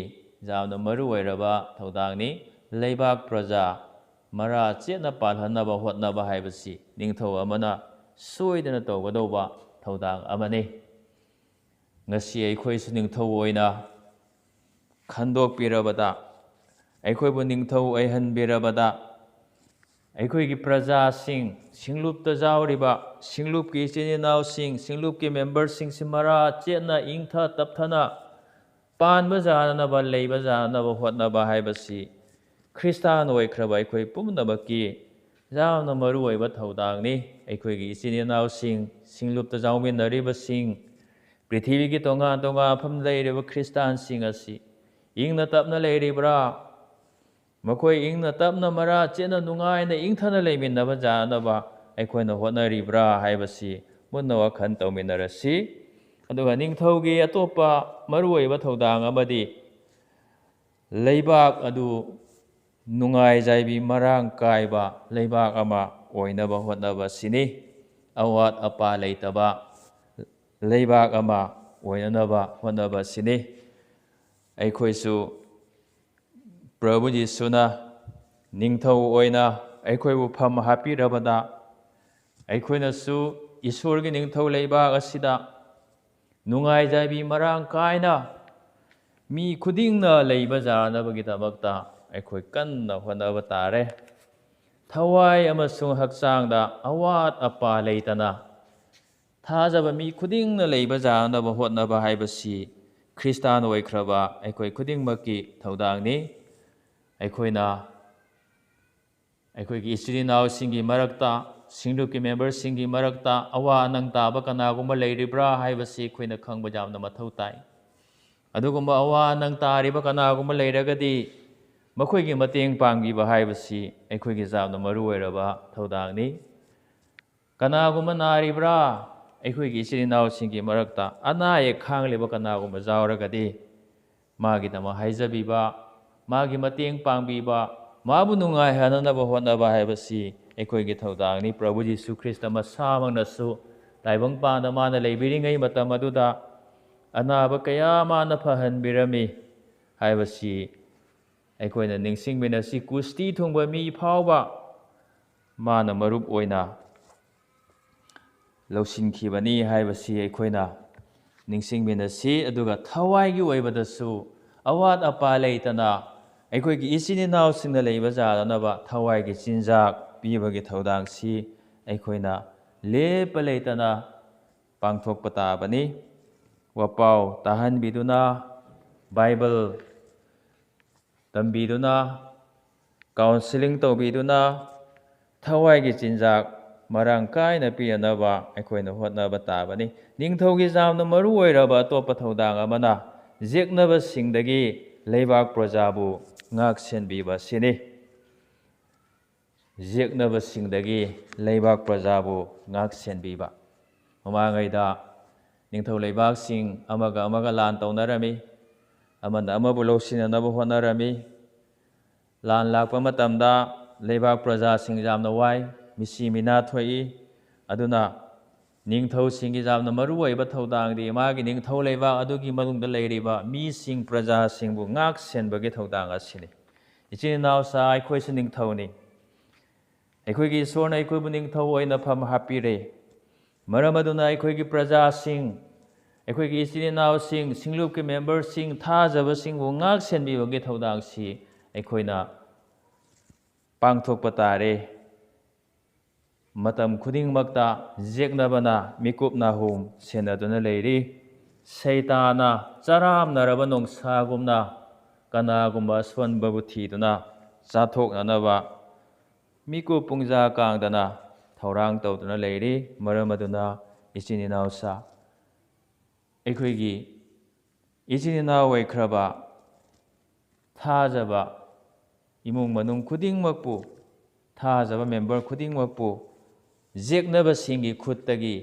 ꯌꯥꯝꯅ ꯃꯔꯨ ꯑꯣꯏꯔꯕ ꯊꯧꯗꯥꯡꯅꯤ꯫ ꯂꯩꯕꯥꯛ ꯄ꯭ꯔꯖꯥ ꯃꯔꯥ ꯆꯦꯠꯅ ꯄꯥꯜꯍꯟꯅꯕ ꯍꯣꯠꯅꯕ ꯍꯥꯏꯕꯁꯤ ꯅꯤꯡꯊꯧ ꯑꯃꯅ ꯁꯣꯏꯗꯅ ꯇꯧꯒꯗꯧꯕ ꯊꯧꯗꯥꯡ ꯑꯃꯅꯤ꯫ ꯉꯁꯤ ꯑꯩꯈꯣꯏꯁꯨ ꯅꯤꯡꯊꯧ ꯑꯣꯏꯅ ꯈꯟꯗꯣꯛꯄꯤꯔꯕꯗ, ꯑꯩꯈꯣꯏꯕꯨ ꯅꯤꯡꯊꯧ ꯑꯣꯏꯍꯟꯕꯤꯔꯕꯗ, ꯑꯩꯈꯣꯏꯒꯤ ꯄ꯭ꯔꯖꯥꯁꯤꯡ, ꯁꯤꯡꯂꯨꯞꯇ ꯌꯥꯎꯔꯤꯕ ꯁꯤꯡꯂꯨꯞꯀꯤ ꯏꯆꯤꯟ ꯏꯅꯥꯎꯁꯤꯡ, ꯁꯤꯡꯂꯨꯞꯀꯤ ꯃꯦꯝꯕꯔꯁꯤꯡꯁꯤ ꯃꯔꯥ ꯆꯦꯠꯅ, ꯏꯪꯊ ꯇꯞꯊꯅ ꯄꯥꯟꯕ ꯌꯥꯅꯅꯕ, ꯂꯩꯕ ꯌꯥꯅꯅꯕ ꯍꯣꯠꯅꯕ ꯍꯥꯏꯕꯁꯤ ꯈ꯭ꯔꯤꯁꯇꯥꯟ ꯑꯣꯏꯈ꯭ꯔꯕ ꯑꯩꯈꯣꯏ ꯄꯨꯝꯅꯃꯛꯀꯤ ꯌꯥꯝꯅ ꯃꯔꯨ ꯑꯣꯏꯕ ꯊꯧꯗꯥꯡꯅꯤ꯫ ꯑꯩꯈꯣꯏꯒꯤ ꯏꯆꯤꯟ ꯏꯅꯥꯎꯁꯤꯡ, ꯁꯤꯡꯂꯨꯞꯇ ꯌꯥꯎꯃꯤꯟꯅꯔꯤꯕꯁꯤꯡ, ꯄ꯭ꯔꯤꯊꯤꯕꯤꯒꯤ ꯇꯣꯉꯥꯟ ꯇꯣꯉꯥꯟ ꯃꯐꯝ ꯂꯩꯔꯤꯕ ꯈ꯭ꯔꯤꯁꯇꯥꯟꯁꯤꯡ ꯑꯁꯤ ꯏꯪꯅ ꯇꯞꯅ ꯂꯩꯔꯤꯕ꯭ꯔꯥ? ꯃꯈꯣꯏ ꯏꯪꯅ ꯇꯞꯅ, ꯃꯔꯥ ꯆꯦꯠꯅ, ꯅꯨꯡꯉꯥꯏꯅ, ꯏꯪꯊꯅ ꯂꯩꯃꯤꯟꯅꯕ ꯌꯥꯅꯕ ꯑꯩꯈꯣꯏꯅ ꯍꯣꯠꯅꯔꯤꯕ꯭ꯔꯥ ꯍꯥꯏꯕꯁꯤ ꯃꯨꯟꯅ ꯋꯥꯈꯜ ꯇꯧꯃꯤꯟꯅꯔꯁꯤ꯫ ꯑꯗꯨꯒ ꯅꯤꯡꯊꯧꯒꯤ ꯑꯇꯣꯞꯄ ꯃꯔꯨꯑꯣꯏꯕ ꯊꯧꯗꯥꯡ ꯑꯃꯗꯤ ꯂꯩꯕꯥꯛ ꯑꯗꯨ ꯅꯨꯡꯉꯥꯏ ꯌꯥꯏꯕꯤ ꯃꯔꯥꯡ ꯀꯥꯏꯕ ꯂꯩꯕꯥꯛ ꯑꯃ ꯑꯣꯏꯅꯕ ꯍꯣꯠꯅꯕꯁꯤꯅꯤ꯫ ꯑꯋꯥꯠ ꯑꯄꯥ ꯂꯩꯇꯕ ꯂꯩꯕꯥꯛ ꯑꯃ ꯑꯣꯏꯅꯅꯕ ꯍꯣꯠꯅꯕꯁꯤꯅꯤ꯫ ꯑꯩꯈꯣꯏꯁꯨ ꯄ꯭ꯔꯚꯨ ꯌꯤꯁꯨꯅ ꯅꯤꯡꯊꯧ ꯑꯣꯏꯅ ꯑꯩꯈꯣꯏꯕꯨ ꯐꯝ ꯍꯥꯞꯄꯤꯔꯕꯗ, ꯑꯩꯈꯣꯏꯅꯁꯨ ꯏꯁꯣꯔꯒꯤ ꯅꯤꯡꯊꯧ ꯂꯩꯕꯥꯛ ꯑꯁꯤꯗ ꯅꯨꯡꯉꯥꯏꯖꯕꯤ ꯃꯔꯥꯡ ꯀꯥꯏꯅ ꯃꯤ ꯈꯨꯗꯤꯡꯅ ꯂꯩꯕ ꯌꯥꯅꯕꯒꯤꯗꯃꯛꯇ ꯑꯩꯈꯣꯏ ꯀꯟꯅ ꯍꯣꯠꯅꯕ ꯇꯥꯔꯦ꯫ ꯊꯋꯥꯏ ꯑꯃꯁꯨꯡ ꯍꯛꯆꯥꯡꯗ ꯑꯋꯥꯠ ꯑꯄꯥ ꯂꯩꯇꯅ ꯊꯥꯖꯕ ꯃꯤ ꯈꯨꯗꯤꯡꯅ ꯂꯩꯕ ꯌꯥꯅꯕ ꯍꯣꯠꯅꯕ ꯍꯥꯏꯕꯁꯤ ꯈ꯭ꯔꯤꯁꯇꯥꯟ ꯑꯣꯏꯈ꯭ꯔꯕ ꯑꯩꯈꯣꯏ ꯈꯨꯗꯤꯡꯃꯛꯀꯤ ꯊꯧꯗꯥꯡꯅꯤ꯫ ꯑꯩꯈꯣꯏꯅ ꯑꯩꯈꯣꯏꯒꯤ ꯏꯆꯤꯜ ꯏꯅꯥꯎꯁꯤꯡꯒꯤ ꯃꯔꯛꯇ, ꯁꯤꯡꯂꯨꯞꯀꯤ ꯃꯦꯝꯕꯔꯁꯤꯡꯒꯤ ꯃꯔꯛꯇ ꯑꯋꯥ ꯑꯅꯪ ꯇꯥꯕ ꯀꯅꯥꯒꯨꯝꯕ ꯂꯩꯔꯤꯕ꯭ꯔꯥ ꯍꯥꯏꯕꯁꯤ ꯑꯩꯈꯣꯏꯅ ꯈꯪꯕ ꯌꯥꯝꯅ ꯃꯊꯧ ꯇꯥꯏ꯫ ꯑꯗꯨꯒꯨꯝꯕ ꯑꯋꯥ ꯑꯅꯪ ꯇꯥꯔꯤꯕ ꯀꯅꯥꯒꯨꯝꯕ ꯂꯩꯔꯒꯗꯤ, ꯃꯈꯣꯏꯒꯤ ꯃꯇꯦꯡ ꯄꯥꯡꯕꯤꯕ ꯍꯥꯏꯕꯁꯤ ꯑꯩꯈꯣꯏꯒꯤ ꯌꯥꯝꯅ ꯃꯔꯨ ꯑꯣꯏꯔꯕ ꯊꯧꯗꯥꯡꯅꯤ꯫ ꯀꯅꯥꯒꯨꯝꯕ ꯅꯥꯔꯤꯕ꯭ꯔꯥ? ꯑꯩꯈꯣꯏꯒꯤ ꯏꯆꯤꯜ ꯏꯅꯥꯎꯁꯤꯡꯒꯤ ꯃꯔꯛꯇ ꯑꯅꯥ ꯑꯌꯦꯛ ꯈꯥꯡꯂꯤꯕ ꯀꯅꯥꯒꯨꯝꯕ ꯌꯥꯎꯔꯒꯗꯤ, ꯃꯥꯒꯤꯗꯃꯛ ꯍꯥꯏꯖꯕꯤꯕ, ꯃꯥꯒꯤ ꯃꯇꯦꯡ ꯄꯥꯡꯕꯤꯕ, ꯃꯥꯕꯨ ꯅꯨꯡꯉꯥꯏꯍꯟꯅꯅꯕ ꯍꯣꯠꯅꯕ ꯍꯥꯏꯕꯁꯤ ꯑꯩꯈꯣꯏꯒꯤ ꯊꯧꯗꯥꯡꯅꯤ꯫ ꯄ꯭ꯔꯚꯨ ꯖꯤꯁꯨ ꯈ꯭ꯔꯤꯁꯇ ꯃꯁꯥꯃꯛꯅꯁꯨ ꯇꯥꯏꯕꯪꯄꯥꯟꯗ ꯃꯥꯅ ꯂꯩꯕꯤꯔꯤꯉꯩ ꯃꯇꯝ ꯑꯗꯨꯗ ꯑꯅꯥꯕ ꯀꯌꯥ ꯃꯥꯅ ꯐꯍꯟꯕꯤꯔꯝꯃꯤ ꯍꯥꯏꯕꯁꯤ ꯑꯩꯈꯣꯏꯅ ꯅꯤꯡꯁꯤꯡꯃꯤꯟꯅꯁꯤ꯫ ꯀꯨꯁꯇꯤ ꯊꯨꯡꯕ ꯃꯤ ꯐꯥꯎꯕ ꯃꯥꯅ ꯃꯔꯨꯞ ꯑꯣꯏꯅ ꯂꯧꯁꯤꯟꯈꯤꯕꯅꯤ ꯍꯥꯏꯕꯁꯤ ꯑꯩꯈꯣꯏꯅ ꯅꯤꯡꯁꯤꯡꯃꯤꯟꯅꯁꯤ꯫ ꯑꯗꯨꯒ ꯊꯋꯥꯏꯒꯤ ꯑꯣꯏꯕꯗꯁꯨ ꯑꯋꯥꯠ ꯑꯄꯥ ꯂꯩꯇꯅ ꯑꯩꯈꯣꯏꯒꯤ ꯏꯆꯤꯟ ꯏꯅꯥꯎꯁꯤꯡꯅ ꯂꯩꯕ ꯌꯥꯗꯅꯕ ꯊꯋꯥꯏꯒꯤ ꯆꯤꯟꯖꯥꯛ ꯄꯤꯕꯒꯤ ꯊꯧꯗꯥꯡꯁꯤ ꯑꯩꯈꯣꯏꯅ ꯂꯦꯞꯄ ꯂꯩꯇꯅ ꯄꯥꯡꯊꯣꯛꯄ ꯇꯥꯕꯅꯤ꯫ ꯋꯥꯄꯥꯎ ꯇꯥꯍꯟꯕꯤꯗꯨꯅ, ꯕꯥꯏꯕꯜ ꯇꯝꯕꯤꯗꯨꯅ, ꯀꯥꯎꯟꯁꯤꯂꯤꯡ ꯇꯧꯕꯤꯗꯨꯅ, ꯊꯋꯥꯏꯒꯤ ꯆꯤꯟꯖꯥꯛ ꯃꯔꯥꯡ ꯀꯥꯏꯅ ꯄꯤꯅꯅꯕ ꯑꯩꯈꯣꯏꯅ ꯍꯣꯠꯅꯕ ꯇꯥꯕꯅꯤ꯫ ꯅꯤꯡꯊꯧꯒꯤ ꯌꯥꯝꯅ ꯃꯔꯨ ꯑꯣꯏꯔꯕ ꯑꯇꯣꯞꯄ ꯊꯧꯗꯥꯡ ꯑꯃꯅ ꯌꯦꯛꯅꯕꯁꯤꯡꯗꯒꯤ ꯂꯩꯕꯥꯛ ꯄ꯭ꯔꯖꯥꯕꯨ ꯉꯥꯛ ꯁꯦꯟꯕꯤꯕ ꯑꯁꯤꯅꯤ꯫ ꯌꯦꯛꯅꯕꯁꯤꯡꯗꯒꯤ ꯂꯩꯕꯥꯛ ꯄ꯭ꯔꯖꯥꯕꯨ ꯉꯥꯛ ꯁꯦꯟꯕꯤꯕ꯫ ꯃꯃꯥꯡꯉꯩꯗ ꯅꯤꯡꯊꯧ ꯂꯩꯕꯥꯛꯁꯤꯡ ꯑꯃꯒ ꯑꯃꯒ ꯂꯥꯟ ꯇꯧꯅꯔꯝꯃꯤ, ꯑꯃꯅ ꯑꯃꯕꯨ ꯂꯧꯁꯤꯟꯅꯅꯕ ꯍꯣꯠꯅꯔꯝꯃꯤ꯫ ꯂꯥꯟ ꯂꯥꯛꯄ ꯃꯇꯝꯗ ꯂꯩꯕꯥꯛ ꯄ꯭ꯔꯖꯥꯁꯤꯡ ꯌꯥꯝꯅ ꯋꯥꯏ, ꯃꯤꯁꯤ ꯃꯤꯅꯥ ꯊꯣꯛꯏ꯫ ꯑꯗꯨꯅ ꯅꯤꯡꯊꯧꯁꯤꯡꯒꯤ ꯌꯥꯝꯅ ꯃꯔꯨ ꯑꯣꯏꯕ ꯊꯧꯗꯥꯡꯗꯤ ꯃꯥꯒꯤ ꯅꯤꯡꯊꯧ ꯂꯩꯕꯥꯛ ꯑꯗꯨꯒꯤ ꯃꯅꯨꯡꯗ ꯂꯩꯔꯤꯕ ꯃꯤꯁꯤꯡ, ꯄ꯭ꯔꯖꯥꯁꯤꯡꯕꯨ ꯉꯥꯛ ꯁꯦꯟꯕꯒꯤ ꯊꯧꯗꯥꯡ ꯑꯁꯤꯅꯤ꯫ ꯏꯆꯤꯟ ꯏꯅꯥꯎꯁꯥ, ꯑꯩꯈꯣꯏꯁꯨ ꯅꯤꯡꯊꯧꯅꯤ꯫ ꯑꯩꯈꯣꯏꯒꯤ ꯏꯁꯣꯔꯅ ꯑꯩꯈꯣꯏꯕꯨ ꯅꯤꯡꯊꯧ ꯑꯣꯏꯅ ꯐꯝ ꯍꯥꯞꯄꯤꯔꯦ꯫ ꯃꯔꯝ ꯑꯗꯨꯅ ꯑꯩꯈꯣꯏꯒꯤ ꯄ꯭ꯔꯖꯥꯁꯤꯡ, ꯑꯩꯈꯣꯏꯒꯤ ꯏꯆꯤꯟ ꯏꯅꯥꯎꯁꯤꯡ, ꯁꯤꯡꯂꯨꯞꯀꯤ ꯃꯦꯝꯕꯔꯁꯤꯡ, ꯊꯥꯖꯕꯁꯤꯡꯕꯨ ꯉꯥꯛ ꯁꯦꯟꯕꯤꯕꯒꯤ ꯊꯧꯗꯥꯡꯁꯤ ꯑꯩꯈꯣꯏꯅ ꯄꯥꯡꯊꯣꯛꯄ ꯇꯥꯔꯦ꯫ ꯃꯇꯝ ꯈꯨꯗꯤꯡꯃꯛꯇ ꯌꯦꯛꯅꯕꯅ ꯃꯤꯀꯨꯞ ꯅꯥꯍꯨꯝ ꯁꯦꯟꯅꯗꯨꯅ ꯂꯩꯔꯤ꯫ ꯁꯩꯇꯥꯅ ꯆꯔꯥꯝꯅꯔꯕ ꯅꯣꯡꯁꯥꯒꯨꯝꯅ ꯀꯅꯥꯒꯨꯝꯕ ꯑꯁꯣꯟꯕꯕꯨ ꯊꯤꯗꯨꯅ ꯆꯥꯊꯣꯛꯅꯅꯕ ꯃꯤꯀꯨꯞ ꯄꯨꯡꯖꯥ ꯀꯥꯡꯗꯅ ꯊꯧꯔꯥꯡ ꯇꯧꯗꯨꯅ ꯂꯩꯔꯤ꯫ ꯃꯔꯝ ꯑꯗꯨꯅ ꯏꯆꯤꯟ ꯏꯅꯥꯎꯁꯥ, ꯑꯩꯈꯣꯏꯒꯤ ꯏꯆꯤꯟ ꯏꯅꯥꯎ ꯑꯣꯏꯈ꯭ꯔꯕ ꯊꯥꯖꯕ ꯏꯃꯨꯡ ꯃꯅꯨꯡ ꯈꯨꯗꯤꯡꯃꯛꯄꯨ, ꯊꯥꯖꯕ ꯃꯦꯝꯕꯔ ꯈꯨꯗꯤꯡꯃꯛꯄꯨ ꯌꯦꯛꯅꯕꯁꯤꯡꯒꯤ ꯈꯨꯠꯇꯒꯤ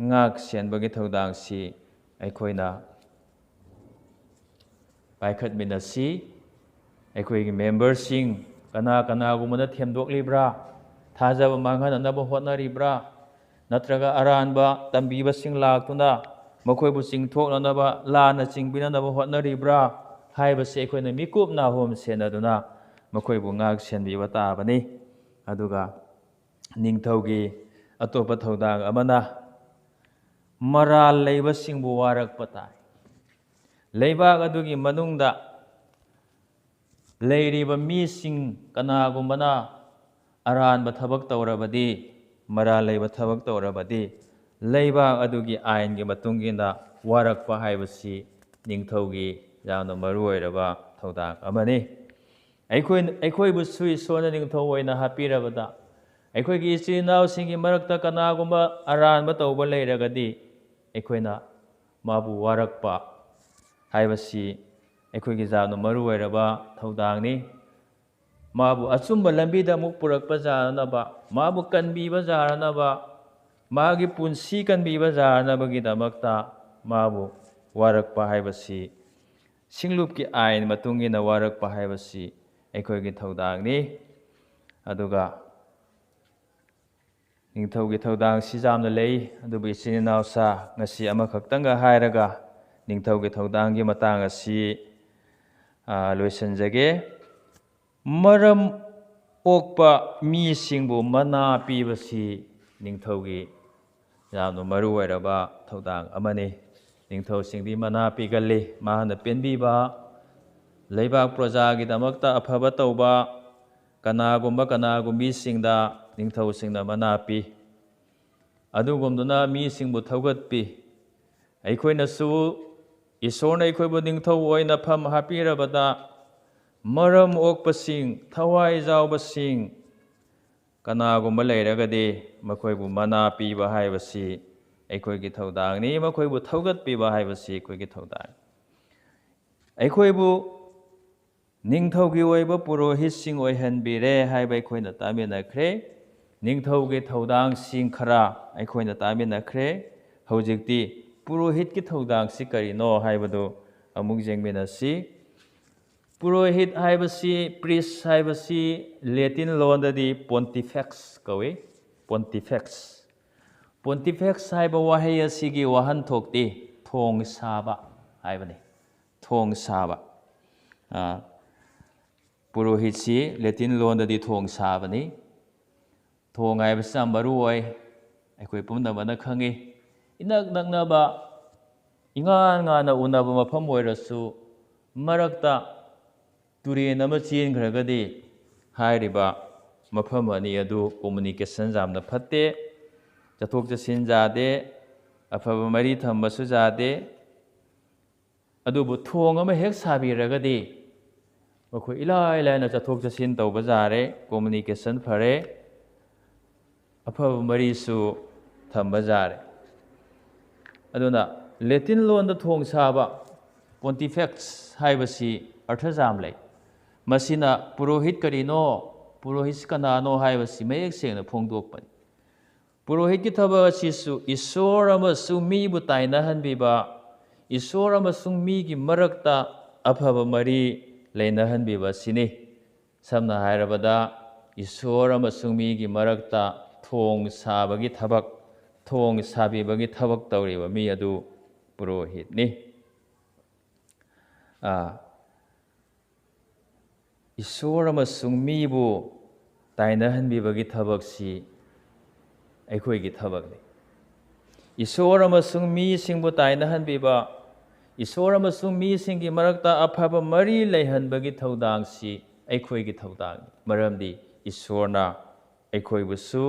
ꯉꯥꯛ ꯁꯦꯟꯕꯒꯤ ꯊꯧꯗꯥꯡꯁꯤ ꯑꯩꯈꯣꯏꯅ ꯄꯥꯏꯈꯠꯃꯤꯟꯅꯁꯤ꯫ ꯑꯩꯈꯣꯏꯒꯤ ꯃꯦꯝꯕꯔꯁꯤꯡ ꯀꯅꯥ ꯀꯅꯥꯒꯨꯝꯕꯅ ꯊꯦꯝꯗꯣꯛꯂꯤꯕ꯭ꯔꯥ? ꯊꯥꯖꯕ ꯃꯥꯡꯍꯟꯅꯅꯕ ꯍꯣꯠꯅꯔꯤꯕ꯭ꯔꯥ? ꯅꯠꯇ꯭ꯔꯒ ꯑꯔꯥꯟꯕ ꯇꯝꯕꯤꯕꯁꯤꯡ ꯂꯥꯛꯇꯨꯅ ꯃꯈꯣꯏꯕꯨ ꯆꯤꯡꯊꯣꯛꯅꯅꯕ, ꯂꯥꯟꯅ ꯆꯤꯡꯕꯤꯅꯅꯕ ꯍꯣꯠꯅꯔꯤꯕ꯭ꯔꯥ ꯍꯥꯏꯕꯁꯤ ꯑꯩꯈꯣꯏꯅ ꯃꯤꯀꯨꯞ ꯅꯥꯍꯣꯝ ꯁꯦꯟꯅꯗꯨꯅ ꯃꯈꯣꯏꯕꯨ ꯉꯥꯛ ꯁꯦꯟꯕꯤꯕ ꯇꯥꯕꯅꯤ꯫ ꯑꯗꯨꯒ ꯅꯤꯡꯊꯧꯒꯤ ꯑꯇꯣꯞꯄ ꯊꯧꯗꯥꯡ ꯑꯃꯅ ꯃꯔꯥꯜ ꯂꯩꯕꯁꯤꯡꯕꯨ ꯋꯥꯔꯛꯄ ꯇꯥꯏ꯫ ꯂꯩꯕꯥꯛ ꯑꯗꯨꯒꯤ ꯃꯅꯨꯡꯗ ꯂꯩꯔꯤꯕ ꯃꯤꯁꯤꯡ ꯀꯅꯥꯒꯨꯝꯕꯅ ꯑꯔꯥꯟꯕ ꯊꯕꯛ ꯇꯧꯔꯕꯗꯤ, ꯃꯔꯥꯜ ꯂꯩꯕ ꯊꯕꯛ ꯇꯧꯔꯕꯗꯤ, ꯂꯩꯕꯥꯛ ꯑꯗꯨꯒꯤ ꯑꯥꯏꯟꯒꯤ ꯃꯇꯨꯡ ꯏꯟꯅ ꯋꯥꯔꯛꯄ ꯍꯥꯏꯕꯁꯤ ꯅꯤꯡꯊꯧꯒꯤ ꯌꯥꯝꯅ ꯃꯔꯨ ꯑꯣꯏꯔꯕ ꯊꯧꯗꯥꯡ ꯑꯃꯅꯤ꯫ ꯑꯩꯈꯣꯏ, ꯑꯩꯈꯣꯏꯕꯨꯁꯨ ꯏꯁꯣꯔꯅ ꯅꯤꯡꯊꯧ ꯑꯣꯏꯅ ꯍꯥꯞꯄꯤꯔꯕꯗ, ꯑꯩꯈꯣꯏꯒꯤ ꯏꯆꯤꯜ ꯏꯅꯥꯎꯁꯤꯡꯒꯤ ꯃꯔꯛꯇ ꯀꯅꯥꯒꯨꯝꯕ ꯑꯔꯥꯟꯕ ꯇꯧꯕ ꯂꯩꯔꯒꯗꯤ, ꯑꯩꯈꯣꯏꯅ ꯃꯥꯕꯨ ꯋꯥꯔꯛꯄ ꯍꯥꯏꯕꯁꯤ ꯑꯩꯈꯣꯏꯒꯤ ꯌꯥꯝꯅ ꯃꯔꯨ ꯑꯣꯏꯔꯕ ꯊꯧꯗꯥꯡꯅꯤ꯫ ꯃꯥꯕꯨ ꯑꯆꯨꯝꯕ ꯂꯝꯕꯤꯗ ꯑꯃꯨꯛ ꯄꯨꯔꯛꯄ ꯌꯥꯅꯅꯕ, ꯃꯥꯕꯨ ꯀꯟꯕꯤꯕ ꯌꯥꯅꯅꯕ, ꯃꯥꯒꯤ ꯄꯨꯟꯁꯤ ꯀꯟꯕꯤꯕ ꯌꯥꯅꯅꯕꯒꯤꯗꯃꯛꯇ ꯃꯥꯕꯨ ꯋꯥꯔꯛꯄ ꯍꯥꯏꯕꯁꯤ, ꯁꯤꯡꯂꯨꯞꯀꯤ ꯑꯥꯏꯟ ꯃꯇꯨꯡ ꯏꯟꯅ ꯋꯥꯔꯛꯄ ꯍꯥꯏꯕꯁꯤ ꯑꯩꯈꯣꯏꯒꯤ ꯊꯧꯗꯥꯡꯅꯤ꯫ ꯑꯗꯨꯒ ꯅꯤꯡꯊꯧꯒꯤ ꯊꯧꯗꯥꯡꯁꯤ ꯌꯥꯝꯅ ꯂꯩ, ꯑꯗꯨꯕꯨ ꯏꯆꯤꯟ ꯏꯅꯥꯎꯁꯥ, ꯉꯁꯤ ꯑꯃꯈꯛꯇꯪꯒ ꯍꯥꯏꯔꯒ ꯅꯤꯡꯊꯧꯒꯤ ꯊꯧꯗꯥꯡꯒꯤ ꯃꯇꯥꯡ ꯑꯁꯤ, ꯑ, ꯂꯣꯏꯁꯤꯟꯖꯒꯦ꯫ ꯃꯔꯝ ꯑꯣꯛꯄ ꯃꯤꯁꯤꯡꯕꯨ ꯃꯅꯥ ꯄꯤꯕꯁꯤ ꯅꯤꯡꯊꯧꯒꯤ ꯌꯥꯝꯅ ꯃꯔꯨ ꯑꯣꯏꯔꯕ ꯊꯧꯗꯥꯡ ꯑꯃꯅꯤ꯫ ꯅꯤꯡꯊꯧꯁꯤꯡꯗꯤ ꯃꯅꯥ ꯄꯤꯒꯜꯂꯤ꯫ ꯃꯍꯥꯛꯅ ꯄꯦꯟꯕꯤꯕ, ꯂꯩꯕꯥꯛ ꯄ꯭ꯔꯖꯥꯒꯤꯗꯃꯛꯇ ꯑꯐꯕ ꯇꯧꯕ ꯀꯅꯥꯒꯨꯝꯕ ꯀꯅꯥꯒꯨꯝꯕꯤꯁꯤꯡꯗ ꯅꯤꯡꯊꯧꯁꯤꯡꯅ ꯃꯅꯥ ꯄꯤ꯫ ꯑꯗꯨꯒꯨꯝꯗꯨꯅ ꯃꯤꯁꯤꯡꯕꯨ ꯊꯧꯒꯠꯄꯤ꯫ ꯑꯩꯈꯣꯏꯅꯁꯨ ꯏꯁꯣꯔꯅ ꯑꯩꯈꯣꯏꯕꯨ ꯅꯤꯡꯊꯧ ꯑꯣꯏꯅ ꯐꯝ ꯍꯥꯞꯄꯤꯔꯕꯗ, ꯃꯔꯝ ꯑꯣꯛꯄꯁꯤꯡ, ꯊꯋꯥꯏ ꯌꯥꯎꯕꯁꯤꯡ ꯀꯅꯥꯒꯨꯝꯕ ꯂꯩꯔꯒꯗꯤ ꯃꯈꯣꯏꯕꯨ ꯃꯅꯥ ꯄꯤꯕ ꯍꯥꯏꯕꯁꯤ ꯑꯩꯈꯣꯏꯒꯤ ꯊꯧꯗꯥꯡꯅꯤ, ꯃꯈꯣꯏꯕꯨ ꯊꯧꯒꯠꯄꯤꯕ ꯍꯥꯏꯕꯁꯤ ꯑꯩꯈꯣꯏꯒꯤ ꯊꯧꯗꯥꯡꯅꯤ꯫ ꯑꯩꯈꯣꯏꯕꯨ ꯅꯤꯡꯊꯧꯒꯤ ꯑꯣꯏꯕ ꯄꯨꯔꯣꯍꯤꯠꯁꯤꯡ ꯑꯣꯏꯍꯟꯕꯤꯔꯦ ꯍꯥꯏꯕ ꯑꯩꯈꯣꯏꯅ ꯇꯥꯃꯤꯟꯅꯈ꯭ꯔꯦ꯫ ꯅꯤꯡꯊꯧꯒꯤ ꯊꯧꯗꯥꯡꯁꯤꯡ ꯈꯔ ꯑꯩꯈꯣꯏꯅ ꯇꯥꯃꯤꯟꯅꯈ꯭ꯔꯦ꯫ ꯍꯧꯖꯤꯛꯇꯤ ꯄꯨꯔꯣꯍꯤꯠꯀꯤ ꯊꯧꯗꯥꯡꯁꯤ ꯀꯔꯤꯅꯣ ꯍꯥꯏꯕꯗꯨ ꯑꯃꯨꯛ ꯌꯦꯡꯃꯤꯟꯅꯁꯤ꯫ ꯄꯨꯔꯣꯍꯤꯠ ꯍꯥꯏꯕꯁꯤ, ꯄ꯭ꯔꯤꯁ ꯍꯥꯏꯕꯁꯤ ꯂꯦꯇꯤꯟ ꯂꯣꯟꯗꯗꯤ ꯄꯣꯟꯇꯤꯐꯦꯛꯁ ꯀꯧꯏ꯫ ꯄꯣꯟꯇꯤꯐꯦꯛꯁ꯫ ꯄꯣꯟꯇꯤꯐꯦꯛꯁ ꯍꯥꯏꯕ ꯋꯥꯍꯩ ꯑꯁꯤꯒꯤ ꯋꯥꯍꯟꯊꯣꯛꯇꯤ ꯊꯣꯡ ꯁꯥꯕ ꯍꯥꯏꯕꯅꯤ꯫ ꯊꯣꯡ ꯁꯥꯕ꯫ ꯑ, ꯄꯨꯔꯣꯍꯤꯠꯁꯤ ꯂꯦꯇꯤꯟ ꯂꯣꯟꯗꯗꯤ ꯊꯣꯡ ꯁꯥꯕꯅꯤ꯫ ꯊꯣꯡ ꯍꯥꯏꯕꯁꯤ ꯌꯥꯝ ꯃꯔꯨ ꯑꯣꯏ, ꯑꯩꯈꯣꯏ ꯄꯨꯝꯅꯃꯛꯅ ꯈꯪꯉꯤ꯫ ꯏꯅꯛ ꯅꯛꯅꯕ, ꯏꯉꯥꯟ ꯉꯥꯟꯅ ꯎꯅꯕ ꯃꯐꯝ ꯑꯣꯏꯔꯁꯨ, ꯃꯔꯛꯇ ꯇꯨꯔꯦꯟ ꯑꯃ ꯆꯦꯟꯈ꯭ꯔꯒꯗꯤ ꯍꯥꯏꯔꯤꯕ ꯃꯐꯝ ꯑꯅꯤ ꯑꯗꯨ ꯀꯣꯃꯨꯅꯤꯀꯦꯁꯟ ꯌꯥꯝꯅ ꯐꯠꯇꯦ, ꯆꯠꯊꯣꯛ ꯆꯠꯁꯤꯟ ꯌꯥꯗꯦ, ꯑꯐꯕ ꯃꯔꯤ ꯊꯝꯕꯁꯨ ꯌꯥꯗꯦ꯫ ꯑꯗꯨꯕꯨ ꯊꯣꯡ ꯑꯃ ꯍꯦꯛ ꯁꯥꯕꯤꯔꯒꯗꯤ ꯃꯈꯣꯏ ꯏꯂꯥꯏ ꯂꯥꯏꯅ ꯆꯠꯊꯣꯛ ꯆꯠꯁꯤꯟ ꯇꯧꯕ ꯌꯥꯔꯦ, ꯀꯣꯃꯨꯅꯤꯀꯦꯁꯟ ꯐꯔꯦ, ꯑꯐꯕ ꯃꯔꯤꯁꯨ ꯊꯝꯕ ꯌꯥꯔꯦ꯫ ꯑꯗꯨꯅ ꯂꯦꯇꯤꯟ ꯂꯣꯟꯗ ꯊꯣꯡ ꯁꯥꯕ, ꯄꯣꯟꯇꯤꯐꯦꯛꯁ ꯍꯥꯏꯕꯁꯤ ꯑꯔꯊ ꯌꯥꯝ ꯂꯩ꯫ ꯃꯁꯤꯅ ꯄꯨꯔꯣꯍꯤꯠ ꯀꯔꯤꯅꯣ, ꯄꯨꯔꯣꯍꯤꯠꯁꯤ ꯀꯅꯥꯅꯣ ꯍꯥꯏꯕꯁꯤ ꯃꯌꯦꯛ ꯁꯦꯡꯅ ꯐꯣꯡꯗꯣꯛꯄꯅꯤ꯫ ꯄꯨꯔꯣꯍꯤꯠꯀꯤ ꯊꯕꯛ ꯑꯁꯤꯁꯨ ꯏꯁꯣꯔ ꯑꯃꯁꯨꯡ ꯃꯤꯕꯨ ꯇꯥꯏꯅꯍꯟꯕꯤꯕ, ꯏꯁꯣꯔ ꯑꯃꯁꯨꯡ ꯃꯤꯒꯤ ꯃꯔꯛꯇ ꯑꯐꯕ ꯃꯔꯤ ꯂꯩꯅꯍꯟꯕꯤꯕ ꯑꯁꯤꯅꯤ꯫ ꯁꯝꯅ ꯍꯥꯏꯔꯕꯗ, ꯏꯁꯣꯔ ꯑꯃꯁꯨꯡ ꯃꯤꯒꯤ ꯃꯔꯛꯇ ꯊꯣꯡ ꯁꯥꯕꯒꯤ ꯊꯕꯛ, ꯊꯣꯡ ꯁꯥꯕꯤꯕꯒꯤ ꯊꯕꯛ ꯇꯧꯔꯤꯕ ꯃꯤ ꯑꯗꯨ ꯄꯨꯔꯣꯍꯤꯠꯅꯤ꯫ ꯑꯥ, ꯏꯁꯣꯔ ꯑꯃꯁꯨꯡ ꯃꯤꯕꯨ ꯇꯥꯏꯅꯍꯟꯕꯤꯕꯒꯤ ꯊꯕꯛꯁꯤ ꯑꯩꯈꯣꯏꯒꯤ ꯊꯕꯛꯅꯤ꯫ ꯏꯁꯣꯔ ꯑꯃꯁꯨꯡ ꯃꯤꯁꯤꯡꯕꯨ ꯇꯥꯏꯅꯍꯟꯕꯤꯕ, ꯏꯁꯣꯔ ꯑꯃꯁꯨꯡ ꯃꯤꯁꯤꯡꯒꯤ ꯃꯔꯛꯇ ꯑꯐꯕ ꯃꯔꯤ ꯂꯩꯍꯟꯕꯒꯤ ꯊꯧꯗꯥꯡꯁꯤ ꯑꯩꯈꯣꯏꯒꯤ ꯊꯧꯗꯥꯡꯅꯤ, ꯃꯔꯝꯗꯤ ꯏꯁꯣꯔꯅ ꯑꯩꯈꯣꯏꯕꯨꯁꯨ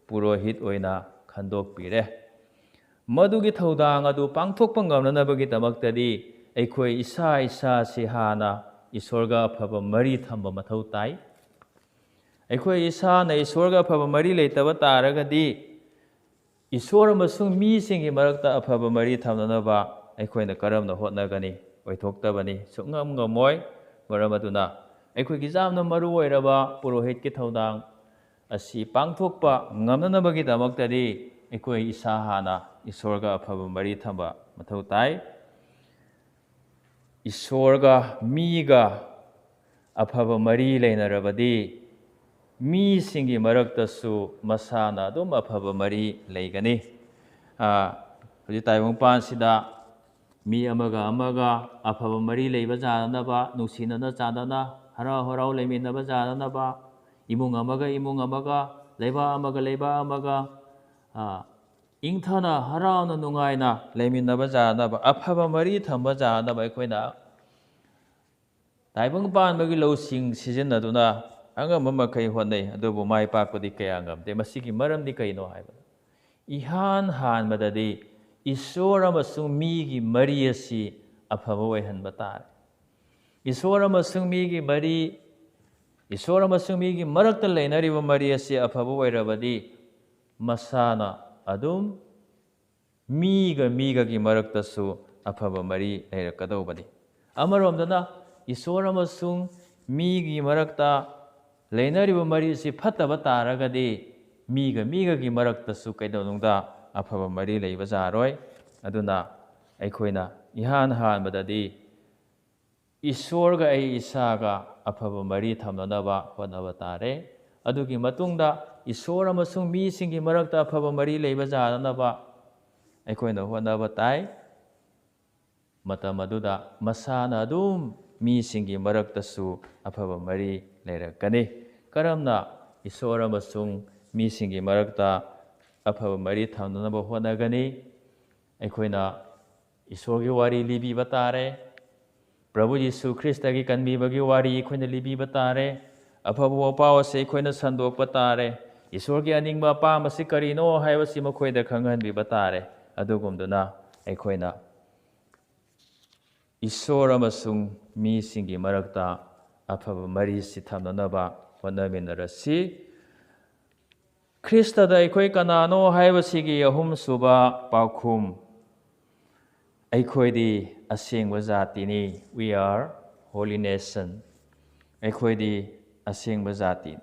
ꯄꯨꯔꯣꯍꯤꯠ ꯑꯣꯏꯅ ꯈꯟꯗꯣꯛꯄꯤꯔꯦ꯫ ꯃꯗꯨꯒꯤ ꯊꯧꯗꯥꯡ ꯑꯗꯨ ꯄꯥꯡꯊꯣꯛꯄ ꯉꯝꯅꯅꯕꯒꯤꯗꯃꯛꯇꯗꯤ ꯑꯩꯈꯣꯏ ꯏꯁꯥ ꯏꯁꯥꯁꯤ ꯍꯥꯟꯅ ꯏꯁꯣꯔꯒ ꯑꯐꯕ ꯃꯔꯤ ꯊꯝꯕ ꯃꯊꯧ ꯇꯥꯏ꯫ ꯑꯩꯈꯣꯏ ꯏꯁꯥꯅ ꯏꯁꯣꯔꯒ ꯑꯐꯕ ꯃꯔꯤ ꯂꯩꯇꯕ ꯇꯥꯔꯒꯗꯤ, ꯏꯁꯣꯔ ꯑꯃꯁꯨꯡ ꯃꯤꯁꯤꯡꯒꯤ ꯃꯔꯛꯇ ꯑꯐꯕ ꯃꯔꯤ ꯊꯝꯅꯅꯕ ꯑꯩꯈꯣꯏꯅ ꯀꯔꯝꯅ ꯍꯣꯠꯅꯒꯅꯤ? ꯑꯣꯏꯊꯣꯛꯇꯕꯅꯤ, ꯁꯨꯡꯉꯝ ꯉꯝꯃꯣꯏ꯫ ꯃꯔꯝ ꯑꯗꯨꯅ ꯑꯩꯈꯣꯏꯒꯤ ꯌꯥꯝꯅ ꯃꯔꯨ ꯑꯣꯏꯔꯕ ꯄꯨꯔꯣꯍꯤꯠꯀꯤ ꯊꯧꯗꯥꯡ ꯑꯁꯤ ꯄꯥꯡꯊꯣꯛꯄ ꯉꯝꯅꯅꯕꯒꯤꯗꯃꯛꯇꯗꯤ ꯑꯩꯈꯣꯏ ꯏꯁꯥ ꯍꯥꯟꯅ ꯏꯁꯣꯔꯒ ꯑꯐꯕ ꯃꯔꯤ ꯊꯝꯕ ꯃꯊꯧ ꯇꯥꯏ꯫ ꯏꯁꯣꯔꯒ ꯃꯤꯒ ꯑꯐꯕ ꯃꯔꯤ ꯂꯩꯅꯔꯕꯗꯤ ꯃꯤꯁꯤꯡꯒꯤ ꯃꯔꯛꯇꯁꯨ ꯃꯁꯥꯅ ꯑꯗꯨꯝ ꯑꯐꯕ ꯃꯔꯤ ꯂꯩꯒꯅꯤ꯫ ꯑ, ꯍꯧꯖꯤꯛ ꯇꯥꯏꯕꯪꯄꯥꯟꯁꯤꯗ ꯃꯤ ꯑꯃꯒ ꯑꯃꯒ ꯑꯐꯕ ꯃꯔꯤ ꯂꯩꯕ ꯌꯥꯅꯅꯕ, ꯅꯨꯡꯁꯤꯅꯅ ꯆꯥꯟꯅꯅ ꯍꯔꯥꯎ ꯍꯔꯥꯎ ꯂꯩꯃꯤꯟꯅꯕ ꯌꯥꯅꯅꯕ, ꯏꯃꯨꯡ ꯑꯃꯒ ꯏꯃꯨꯡ ꯑꯃꯒ, ꯂꯩꯕꯥꯛ ꯑꯃꯒ ꯂꯩꯕꯥꯛ ꯑꯃꯒ, ꯑ, ꯏꯪꯊꯅ ꯍꯔꯥꯎꯅ ꯅꯨꯡꯉꯥꯏꯅ ꯂꯩꯃꯤꯟꯅꯕ ꯌꯥꯅꯕ, ꯑꯐꯕ ꯃꯔꯤ ꯊꯝꯕ ꯌꯥꯅꯕ ꯑꯩꯈꯣꯏꯅ ꯇꯥꯏꯕꯪ ꯄꯥꯟꯕꯒꯤ ꯂꯧꯁꯤꯡ ꯁꯤꯖꯤꯟꯅꯗꯨꯅ ꯑꯉꯝꯕ ꯃꯈꯩ ꯍꯣꯠꯅꯩ, ꯑꯗꯨꯕꯨ ꯃꯥꯏ ꯄꯥꯛꯄꯗꯤ ꯀꯌꯥ ꯉꯝꯗꯦ꯫ ꯃꯁꯤꯒꯤ ꯃꯔꯝꯗꯤ ꯀꯩꯅꯣ ꯍꯥꯏꯕꯗ, ꯏꯍꯥꯟ ꯍꯥꯟꯕꯗꯗꯤ ꯏꯁꯣꯔ ꯑꯃꯁꯨꯡ ꯃꯤꯒꯤ ꯃꯔꯤ ꯑꯁꯤ ꯑꯐꯕ ꯑꯣꯏꯍꯟꯕ ꯇꯥꯔꯦ꯫ ꯏꯁꯣꯔ ꯑꯃꯁꯨꯡ ꯃꯤꯒꯤ ꯃꯔꯤ, ꯏꯁꯣꯔ ꯑꯃꯁꯨꯡ ꯃꯤꯒꯤ ꯃꯔꯛꯇ ꯂꯩꯅꯔꯤꯕ ꯃꯔꯤ ꯑꯁꯤ ꯑꯐꯕ ꯑꯣꯏꯔꯕꯗꯤ, ꯃꯁꯥꯅ ꯑꯗꯨꯝ ꯃꯤꯒ ꯃꯤꯒꯒꯤ ꯃꯔꯛꯇꯁꯨ ꯑꯐꯕ ꯃꯔꯤ ꯂꯩꯔꯛꯀꯗꯧꯕꯅꯤ꯫ ꯑꯃꯔꯣꯝꯗꯅ ꯏꯁꯣꯔ ꯑꯃꯁꯨꯡ ꯃꯤꯒꯤ ꯃꯔꯛꯇ ꯂꯩꯅꯔꯤꯕ ꯃꯔꯤꯁꯤ ꯐꯠꯇꯕ ꯇꯥꯔꯒꯗꯤ ꯃꯤꯒ ꯃꯤꯒꯒꯤ ꯃꯔꯛꯇꯁꯨ ꯀꯩꯗꯧꯅꯨꯡꯗ ꯑꯐꯕ ꯃꯔꯤ ꯂꯩꯕ ꯌꯥꯔꯣꯏ꯫ ꯑꯗꯨꯅ ꯑꯩꯈꯣꯏꯅ ꯏꯍꯥꯟ ꯍꯥꯟꯕꯗꯗꯤ ꯏꯁꯣꯔꯒ ꯑꯩ ꯏꯁꯥꯒ ꯑꯐꯕ ꯃꯔꯤ ꯊꯝꯅꯅꯕ ꯍꯣꯠꯅꯕ ꯇꯥꯔꯦ꯫ ꯑꯗꯨꯒꯤ ꯃꯇꯨꯡꯗ ꯏꯁꯣꯔ ꯑꯃꯁꯨꯡ ꯃꯤꯁꯤꯡꯒꯤ ꯃꯔꯛꯇ ꯑꯐꯕ ꯃꯔꯤ ꯂꯩꯕ ꯌꯥꯅꯅꯕ ꯑꯩꯈꯣꯏꯅ ꯍꯣꯠꯅꯕ ꯇꯥꯏ꯫ ꯃꯇꯝ ꯑꯗꯨꯗ ꯃꯁꯥꯅ ꯑꯗꯨꯝ ꯃꯤꯁꯤꯡꯒꯤ ꯃꯔꯛꯇꯁꯨ ꯑꯐꯕ ꯃꯔꯤ ꯂꯩꯔꯛꯀꯅꯤ꯫ ꯀꯔꯝꯅ ꯏꯁꯣꯔ ꯑꯃꯁꯨꯡ ꯃꯤꯁꯤꯡꯒꯤ ꯃꯔꯛꯇ ꯑꯐꯕ ꯃꯔꯤ ꯊꯝꯅꯅꯕ ꯍꯣꯠꯅꯒꯅꯤ? ꯑꯩꯈꯣꯏꯅ ꯏꯁꯣꯔꯒꯤ ꯋꯥꯔꯤ ꯂꯤꯕꯤꯕ ꯇꯥꯔꯦ꯫ ꯄ꯭ꯔꯚꯨ ꯌꯤꯁꯨ ꯈ꯭ꯔꯤꯁꯇꯒꯤ ꯀꯟꯕꯤꯕꯒꯤ ꯋꯥꯔꯤ ꯑꯩꯈꯣꯏꯅ ꯂꯤꯕꯤꯕ ꯇꯥꯔꯦ꯫ ꯑꯐꯕ ꯋꯥꯄꯥꯎ ꯑꯁꯤ ꯑꯩꯈꯣꯏꯅ ꯁꯟꯗꯣꯛꯄ ꯇꯥꯔꯦ꯫ ꯏꯁꯣꯔꯒꯤ ꯑꯅꯤꯡꯕ ꯑꯄꯥꯝꯕꯁꯤ ꯀꯔꯤꯅꯣ ꯍꯥꯏꯕꯁꯤ ꯃꯈꯣꯏꯗ ꯈꯪꯍꯟꯕꯤꯕ ꯇꯥꯔꯦ꯫ ꯑꯗꯨꯒꯨꯝꯗꯨꯅ ꯑꯩꯈꯣꯏꯅ ꯏꯁꯣꯔ ꯑꯃꯁꯨꯡ ꯃꯤꯁꯤꯡꯒꯤ ꯃꯔꯛꯇ ꯑꯐꯕ ꯃꯔꯤꯁꯤ ꯊꯝꯅꯅꯕ ꯍꯣꯠꯅꯃꯤꯟꯅꯔꯁꯤ꯫ ꯈ꯭ꯔꯤꯁꯇꯗ ꯑꯩꯈꯣꯏ ꯀꯅꯥꯅꯣ ꯍꯥꯏꯕꯁꯤꯒꯤ ꯑꯍꯨꯝꯁꯨꯕ ꯄꯥꯎꯈꯨꯝ, ꯑꯩꯈꯣꯏꯗꯤ ꯑꯁꯦꯡꯕ ꯖꯥꯇꯤꯅꯤ꯫ We are holy nation. ꯑꯩꯈꯣꯏꯗꯤ ꯑꯁꯦꯡꯕ ꯖꯥꯇꯤꯅꯤ꯫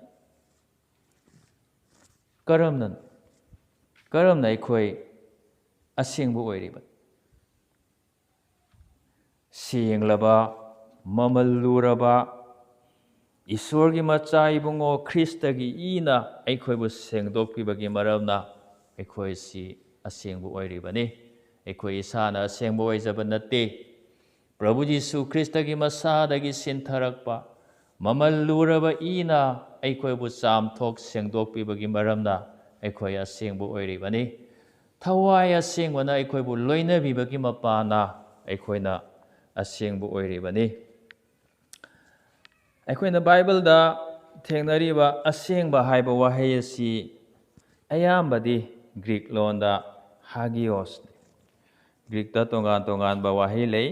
ꯀꯔꯝꯅ, ꯀꯔꯝꯅ ꯑꯩꯈꯣꯏ ꯑꯁꯦꯡꯕ ꯑꯣꯏꯔꯤꯕ? ꯁꯦꯡꯂꯕ, ꯃꯃꯜ ꯂꯨꯔꯕ ꯏꯁꯣꯔꯒꯤ ꯃꯆꯥ ꯏꯕꯨꯡꯉꯣ ꯈ꯭ꯔꯤꯁꯇꯒꯤ ꯏꯅ ꯑꯩꯈꯣꯏꯕꯨ ꯁꯦꯡꯗꯣꯛꯄꯤꯕꯒꯤ ꯃꯔꯝꯅ ꯑꯩꯈꯣꯏꯁꯤ ꯑꯁꯦꯡꯕ ꯑꯣꯏꯔꯤꯕꯅꯤ꯫ ꯑꯩꯈꯣꯏ ꯏꯁꯥꯅ ꯑꯁꯦꯡꯕ ꯑꯣꯏꯖꯕ ꯅꯠꯇꯦ꯫ ꯄ꯭ꯔꯚꯨ ꯖꯤꯁꯨ ꯈ꯭ꯔꯤꯁꯇꯒꯤ ꯃꯁꯥꯗꯒꯤ ꯁꯤꯟꯊꯔꯛꯄ ꯃꯃꯜ ꯂꯨꯔꯕ ꯏꯅ ꯑꯩꯈꯣꯏꯕꯨ ꯆꯥꯝꯊꯣꯛ ꯁꯦꯡꯗꯣꯛꯄꯤꯕꯒꯤ ꯃꯔꯝꯅ ꯑꯩꯈꯣꯏ ꯑꯁꯦꯡꯕ ꯑꯣꯏꯔꯤꯕꯅꯤ꯫ ꯊꯋꯥꯏ ꯑꯁꯦꯡꯕꯅ ꯑꯩꯈꯣꯏꯕꯨ ꯂꯣꯏꯅꯕꯤꯕꯒꯤ ꯃꯄꯥꯅ ꯑꯩꯈꯣꯏꯅ ꯑꯁꯦꯡꯕ ꯑꯣꯏꯔꯤꯕꯅꯤ꯫ ꯑꯩꯈꯣꯏꯅ ꯕꯥꯏꯕꯜꯗ ꯊꯦꯡꯅꯔꯤꯕ ꯑꯁꯦꯡꯕ ꯍꯥꯏꯕ ꯋꯥꯍꯩ ꯑꯁꯤ ꯑꯌꯥꯝꯕꯗꯤ ꯒ꯭ꯔꯤꯛ ꯂꯣꯟꯗ ꯍꯥꯒꯤꯑꯣꯁꯅꯤ꯫ ꯒ꯭ꯔꯤꯛꯇ ꯇꯣꯉꯥꯟ ꯇꯣꯉꯥꯟꯕ ꯋꯥꯍꯩ ꯂꯩ,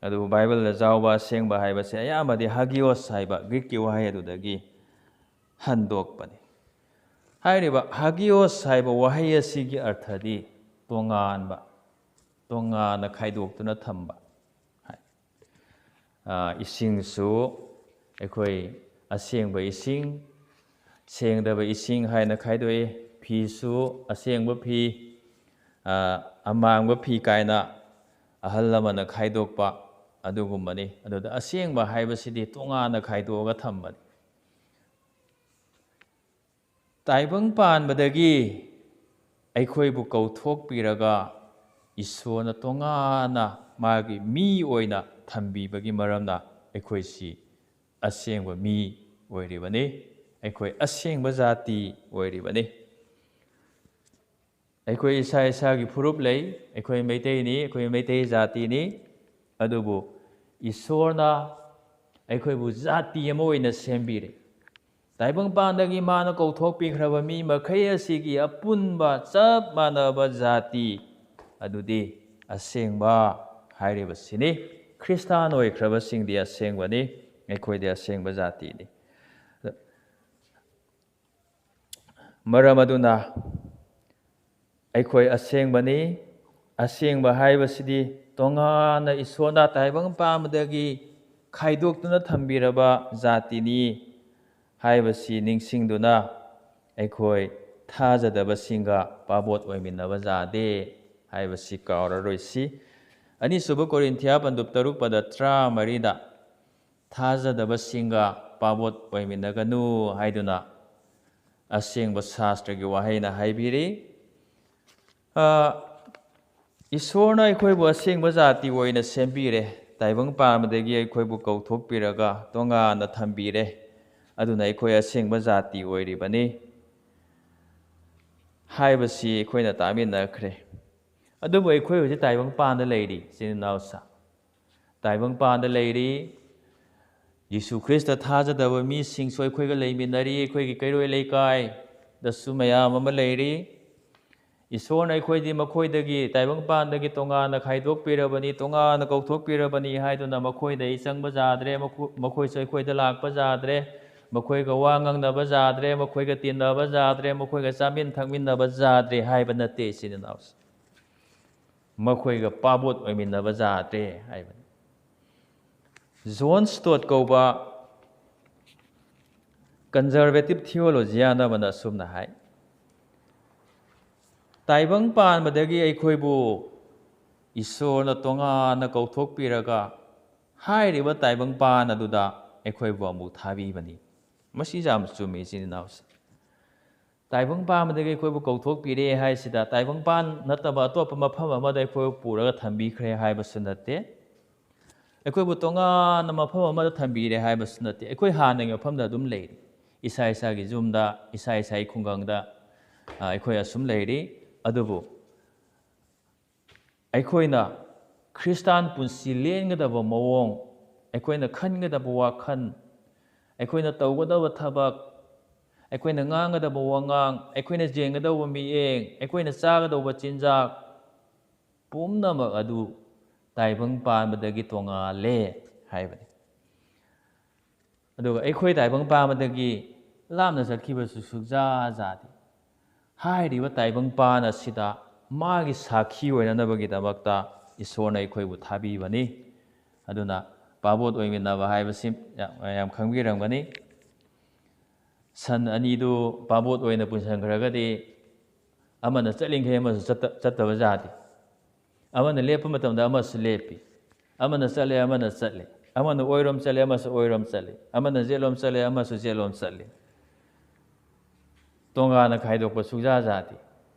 ꯑꯗꯨꯕꯨ ꯕꯥꯏꯕꯜꯗ ꯌꯥꯎꯕ ꯑꯁꯦꯡꯕ ꯍꯥꯏꯕꯁꯦ ꯑꯌꯥꯝꯕꯗꯤ ꯍꯥꯒꯤꯑꯣꯁ ꯍꯥꯏꯕ ꯒ꯭ꯔꯤꯛꯀꯤ ꯋꯥꯍꯩ ꯑꯗꯨꯗꯒꯤ ꯍꯟꯗꯣꯛꯄꯅꯤ꯫ ꯍꯥꯏꯔꯤꯕ ꯍꯥꯒꯤꯑꯣꯁ ꯍꯥꯏꯕ ꯋꯥꯍꯩ ꯑꯁꯤꯒꯤ ꯑꯔꯊꯗꯤ ꯇꯣꯉꯥꯟꯕ, ꯇꯣꯉꯥꯟꯅ ꯈꯥꯏꯗꯣꯛꯇꯨꯅ ꯊꯝꯕ ꯍꯥꯏ꯫ ꯑ, ꯏꯁꯤꯡꯁꯨ ꯑꯩꯈꯣꯏ ꯑꯁꯦꯡꯕ ꯏꯁꯤꯡ, ꯁꯦꯡꯗꯕ ꯏꯁꯤꯡ ꯍꯥꯏꯅ ꯈꯥꯏꯗꯣꯛꯏ꯫ ꯐꯤꯁꯨ ꯑꯁꯦꯡꯕ ꯐꯤ, ꯑ, ꯑꯃꯥꯡꯕ ꯐꯤ ꯀꯥꯏꯅ ꯑꯍꯜ ꯑꯃꯅ ꯈꯥꯏꯗꯣꯛꯄ ꯑꯗꯨꯒꯨꯝꯕꯅꯤ꯫ ꯑꯗꯨꯗ ꯑꯁꯦꯡꯕ ꯍꯥꯏꯕꯁꯤꯗꯤ ꯇꯣꯉꯥꯟꯅ ꯈꯥꯏꯗꯣꯛꯑꯒ ꯊꯝꯕꯅꯤ꯫ ꯇꯥꯏꯕꯪ ꯄꯥꯟꯕꯗꯒꯤ ꯑꯩꯈꯣꯏꯕꯨ ꯀꯧꯊꯣꯛꯄꯤꯔꯒ ꯏꯁꯣꯔꯅ ꯇꯣꯉꯥꯟꯅ ꯃꯥꯒꯤ ꯃꯤ ꯑꯣꯏꯅ ꯊꯝꯕꯤꯕꯒꯤ ꯃꯔꯝꯅ ꯑꯩꯈꯣꯏꯁꯤ ꯑꯁꯦꯡꯕ ꯃꯤ ꯑꯣꯏꯔꯤꯕꯅꯤ꯫ ꯑꯩꯈꯣꯏ ꯑꯁꯦꯡꯕ ꯖꯥꯇꯤ ꯑꯣꯏꯔꯤꯕꯅꯤ꯫ ꯑꯩꯈꯣꯏ ꯏꯁꯥ ꯏꯁꯥꯒꯤ ꯐꯨꯔꯨꯞ ꯂꯩ꯫ ꯑꯩꯈꯣꯏ ꯃꯩꯇꯩꯅꯤ, ꯑꯩꯈꯣꯏ ꯃꯩꯇꯩ ꯖꯥꯇꯤꯅꯤ꯫ ꯑꯗꯨꯕꯨ ꯏꯁꯣꯔꯅ ꯑꯩꯈꯣꯏꯕꯨ ꯖꯥꯇꯤ ꯑꯃ ꯑꯣꯏꯅ ꯁꯦꯝꯕꯤꯔꯦ꯫ ꯇꯥꯏꯕꯪꯄꯥꯟꯗꯒꯤ ꯃꯥꯅ ꯀꯧꯊꯣꯛꯄꯤꯈ꯭ꯔꯕ ꯃꯤ ꯃꯈꯩ ꯑꯁꯤꯒꯤ ꯑꯄꯨꯟꯕ ꯆꯞ ꯃꯥꯟꯅꯕ ꯖꯥꯇꯤ ꯑꯗꯨꯗꯤ ꯑꯁꯦꯡꯕ ꯍꯥꯏꯔꯤꯕꯁꯤꯅꯤ꯫ ꯈ꯭ꯔꯤꯁꯇꯥꯟ ꯑꯣꯏꯈ꯭ꯔꯕꯁꯤꯡꯗꯤ ꯑꯁꯦꯡꯕꯅꯤ꯫ ꯑꯩꯈꯣꯏꯗꯤ ꯑꯁꯦꯡꯕ ꯖꯥꯇꯤꯅꯤ꯫ ꯃꯔꯝ ꯑꯗꯨꯅ ꯑꯩꯈꯣꯏ ꯑꯁꯦꯡꯕꯅꯤ꯫ ꯑꯁꯦꯡꯕ ꯍꯥꯏꯕꯁꯤꯗꯤ ꯇꯣꯉꯥꯟꯅ ꯏꯁꯣꯔꯅ ꯇꯥꯏꯕꯪ ꯄꯥꯟꯕꯗꯒꯤ ꯈꯥꯏꯗꯣꯛꯇꯨꯅ ꯊꯝꯕꯤꯔꯕ ꯖꯥꯇꯤꯅꯤ ꯍꯥꯏꯕꯁꯤ ꯅꯤꯡꯁꯤꯡꯗꯨꯅ ꯑꯩꯈꯣꯏ ꯊꯥꯖꯗꯕꯁꯤꯡꯒ ꯄꯥꯕꯣꯠ ꯑꯣꯏꯃꯤꯟꯅꯕ ꯌꯥꯗꯦ ꯍꯥꯏꯕꯁꯤ ꯀꯥꯎꯔꯔꯣꯏꯁꯤ꯫ ꯑꯅꯤꯁꯨꯕ ꯀꯣꯔꯤꯟꯊꯤꯌꯥ ꯄꯟꯗꯨꯞ ꯇꯔꯨꯛ ꯄꯗ ꯇꯔꯥꯃꯔꯤꯗ ꯊꯥꯖꯗꯕꯁꯤꯡꯒ ꯄꯥꯕꯣꯠ ꯑꯣꯏꯃꯤꯟꯅꯒꯅꯨ ꯍꯥꯏꯗꯨꯅ ꯑꯁꯦꯡꯕ ꯁꯥꯁꯇ꯭ꯔꯒꯤ ꯋꯥꯍꯩꯅ ꯍꯥꯏꯕꯤꯔꯤ꯫ ꯑ, ꯏꯁꯣꯔꯅ ꯑꯩꯈꯣꯏꯕꯨ ꯑꯁꯦꯡꯕ ꯖꯥꯇꯤ ꯑꯣꯏꯅ ꯁꯦꯝꯕꯤꯔꯦ꯫ ꯇꯥꯏꯕꯪ ꯄꯥꯟꯕꯗꯒꯤ ꯑꯩꯈꯣꯏꯕꯨ ꯀꯧꯊꯣꯛꯄꯤꯔꯒ ꯇꯣꯉꯥꯟꯅ ꯊꯝꯕꯤꯔꯦ꯫ ꯑꯗꯨꯅ ꯑꯩꯈꯣꯏ ꯑꯁꯦꯡꯕ ꯖꯥꯇꯤ ꯑꯣꯏꯔꯤꯕꯅꯤ ꯍꯥꯏꯕꯁꯤ ꯑꯩꯈꯣꯏꯅ ꯇꯥꯃꯤꯟꯅꯈ꯭ꯔꯦ꯫ ꯑꯗꯨꯕꯨ ꯑꯩꯈꯣꯏ ꯍꯧꯖꯤꯛ ꯇꯥꯏꯕꯪ ꯄꯥꯟꯗ ꯂꯩꯔꯤ, ꯏꯆꯤꯟ ꯏꯅꯥꯎꯁꯥ꯫ ꯇꯥꯏꯕꯪ ꯄꯥꯟꯗ ꯂꯩꯔꯤ꯫ ꯌꯤꯁꯨ ꯈ꯭ꯔꯤꯁꯇ ꯊꯥꯖꯗꯕ ꯃꯤꯁꯤꯡꯁꯨ ꯑꯩꯈꯣꯏꯒ ꯂꯩꯃꯤꯟꯅꯔꯤ꯫ ꯑꯩꯈꯣꯏꯒꯤ ꯀꯩꯔꯣꯏ ꯂꯩꯀꯥꯏꯗꯁꯨ ꯃꯌꯥꯝ ꯑꯃ ꯂꯩꯔꯤ꯫ ꯏꯁꯣꯔꯅ ꯑꯩꯈꯣꯏꯗꯤ ꯃꯈꯣꯏꯗꯒꯤ, ꯇꯥꯏꯕꯪ ꯄꯥꯟꯗꯒꯤ ꯇꯣꯉꯥꯟꯅ ꯈꯥꯏꯗꯣꯛꯄꯤꯔꯕꯅꯤ, ꯇꯣꯉꯥꯟꯅ ꯀꯧꯊꯣꯛꯄꯤꯔꯕꯅꯤ ꯍꯥꯏꯗꯨꯅ ꯃꯈꯣꯏꯗ ꯑꯩ ꯆꯪꯕ ꯌꯥꯗ꯭ꯔꯦ, ꯃꯈꯣ-, ꯃꯈꯣꯏꯁꯨ ꯑꯩꯈꯣꯏꯗ ꯂꯥꯛꯄ ꯌꯥꯗ꯭ꯔꯦ, ꯃꯈꯣꯏꯒ ꯋꯥ ꯉꯥꯡꯅꯕ ꯌꯥꯗ꯭ꯔꯦ, ꯃꯈꯣꯏꯒ ꯇꯤꯟꯅꯕ ꯌꯥꯗ꯭ꯔꯦ, ꯃꯈꯣꯏꯒ ꯆꯥꯃꯤꯟ ꯊꯛꯃꯤꯟꯅꯕ ꯌꯥꯗ꯭ꯔꯦ ꯍꯥꯏꯕ ꯅꯠꯇꯦ, ꯏꯆꯤꯟ ꯏꯅꯥꯎꯁꯦ꯫ ꯃꯈꯣꯏꯒ ꯄꯥꯕꯣꯠ ꯑꯣꯏꯃꯤꯟꯅꯕ ꯌꯥꯗ꯭ꯔꯦ ꯍꯥꯏꯕꯅꯤ꯫ ꯖꯣꯟ ꯁ꯭ꯇꯣꯠ ꯀꯧꯕ conservative theologian ꯑꯃꯅ ꯑꯁꯨꯝꯅ ꯍꯥꯏ, ꯇꯥꯏꯕꯪ ꯄꯥꯟꯕꯗꯒꯤ ꯑꯩꯈꯣꯏꯕꯨ ꯏꯁꯣꯔꯅ ꯇꯣꯉꯥꯟꯅ ꯀꯧꯊꯣꯛꯄꯤꯔꯒ ꯍꯥꯏꯔꯤꯕ ꯇꯥꯏꯕꯪ ꯄꯥꯟ ꯑꯗꯨꯗ ꯑꯩꯈꯣꯏꯕꯨ ꯑꯃꯨꯛ ꯊꯥꯕꯤꯕꯅꯤ꯫ ꯃꯁꯤ ꯌꯥꯝ ꯆꯨꯝꯃꯤ, ꯏꯆꯤꯟ ꯏꯅꯥꯎꯁꯤꯡ꯫ ꯇꯥꯏꯕꯪ ꯄꯥꯟꯕꯗꯒꯤ ꯑꯩꯈꯣꯏꯕꯨ ꯀꯧꯊꯣꯛꯄꯤꯔꯦ ꯍꯥꯏꯁꯤꯗ ꯇꯥꯏꯕꯪ ꯄꯥꯟ ꯅꯠꯇꯕ ꯑꯇꯣꯞꯄ ꯃꯐꯝ ꯑꯃꯗ ꯑꯩꯈꯣꯏꯕꯨ ꯄꯨꯔꯒ ꯊꯝꯕꯤꯈ꯭ꯔꯦ ꯍꯥꯏꯕꯁꯨ ꯅꯠꯇꯦ꯫ ꯑꯩꯈꯣꯏꯕꯨ ꯇꯣꯉꯥꯟꯅ ꯃꯐꯝ ꯑꯃꯗ ꯊꯝꯕꯤꯔꯦ ꯍꯥꯏꯕꯁꯨ ꯅꯠꯇꯦ꯫ ꯑꯩꯈꯣꯏ ꯍꯥꯟꯅꯒꯤ ꯃꯐꯝꯗ ꯑꯗꯨꯝ ꯂꯩꯔꯤ꯫ ꯏꯁꯥ ꯏꯁꯥꯒꯤ ꯌꯨꯝꯗ, ꯏꯁꯥ ꯏꯁꯥꯒꯤ ꯈꯨꯡꯒꯪꯗ, ꯑ, ꯑꯩꯈꯣꯏ ꯑꯁꯨꯝ ꯂꯩꯔꯤ꯫ ꯑꯗꯨꯕꯨ ꯑꯩꯈꯣꯏꯅ ꯈ꯭ꯔꯤꯁꯇꯥꯟ ꯄꯨꯟꯁꯤ ꯂꯦꯟꯒꯗꯕ ꯃꯑꯣꯡ, ꯑꯩꯈꯣꯏꯅ ꯈꯟꯒꯗꯕ ꯋꯥꯈꯜ, ꯑꯩꯈꯣꯏꯅ ꯇꯧꯒꯗꯕ ꯊꯕꯛ, ꯑꯩꯈꯣꯏꯅ ꯉꯥꯡꯒꯗꯕ ꯋꯥꯉꯥꯡ, ꯑꯩꯈꯣꯏꯅ ꯌꯦꯡꯒꯗꯧꯕ ꯃꯤꯠꯌꯦꯡ, ꯑꯩꯈꯣꯏꯅ ꯆꯥꯒꯗꯧꯕ ꯆꯤꯟꯖꯥꯛ, ꯄꯨꯝꯅꯃꯛ ꯑꯗꯨ ꯇꯥꯏꯕꯪ ꯄꯥꯟꯕꯗꯒꯤ ꯇꯣꯉꯥꯜꯂꯦ ꯍꯥꯏꯕꯅꯤ꯫ ꯑꯗꯨꯒ ꯑꯩꯈꯣꯏ ꯇꯥꯏꯕꯪ ꯄꯥꯟꯕꯗꯒꯤ ꯂꯥꯞꯅ ꯆꯠꯈꯤꯕꯁꯨ ꯁꯨꯛꯌꯥ ꯌꯥꯗꯦ꯫ ꯍꯥꯏꯔꯤꯕ ꯇꯥꯏꯕꯪ ꯄꯥꯟ ꯑꯁꯤꯗ ꯃꯥꯒꯤ ꯁꯥꯈꯤ ꯑꯣꯏꯅꯅꯕꯒꯤꯗꯃꯛꯇ ꯏꯁꯣꯔꯅ ꯑꯩꯈꯣꯏꯕꯨ ꯊꯥꯕꯤꯕꯅꯤ꯫ ꯑꯗꯨꯅ ꯄꯥꯕꯣꯠ ꯑꯣꯏꯃꯤꯟꯅꯕ ꯍꯥꯏꯕꯁꯤ ꯌꯥꯝ, ꯌꯥꯝ ꯈꯪꯕꯤꯔꯝꯒꯅꯤ꯫ ꯁꯟ ꯑꯅꯤꯗꯨ ꯄꯥꯕꯣꯠ ꯑꯣꯏꯅ ꯄꯨꯟꯁꯤꯟꯈ꯭ꯔꯒꯗꯤ ꯑꯃꯅ ꯆꯠꯂꯤꯈꯩ ꯑꯃꯁꯨ ꯆꯠꯇ-, ꯆꯠꯇꯕ ꯌꯥꯗꯦ꯫ ꯑꯃꯅ ꯂꯦꯞꯄ ꯃꯇꯝꯗ ꯑꯃꯁꯨ ꯂꯦꯞꯄꯤ, ꯑꯃꯅ ꯆꯠꯂꯦ, ꯑꯃꯅ ꯆꯠꯂꯦ, ꯑꯃꯅ ꯑꯣꯏꯔꯣꯝ ꯆꯠꯂꯦ, ꯑꯃꯁꯨ ꯑꯣꯏꯔꯣꯝ ꯆꯠꯂꯦ, ꯑꯃꯅ ꯌꯦꯠꯂꯣꯝ ꯆꯠꯂꯦ, ꯑꯃꯁꯨ ꯌꯦꯠꯂꯣꯝ ꯆꯠꯂꯦ꯫ ꯇꯣꯉꯥꯟꯅ ꯈꯥꯏꯗꯣꯛꯄ ꯁꯨꯡꯌꯥ ꯌꯥꯗꯦ꯫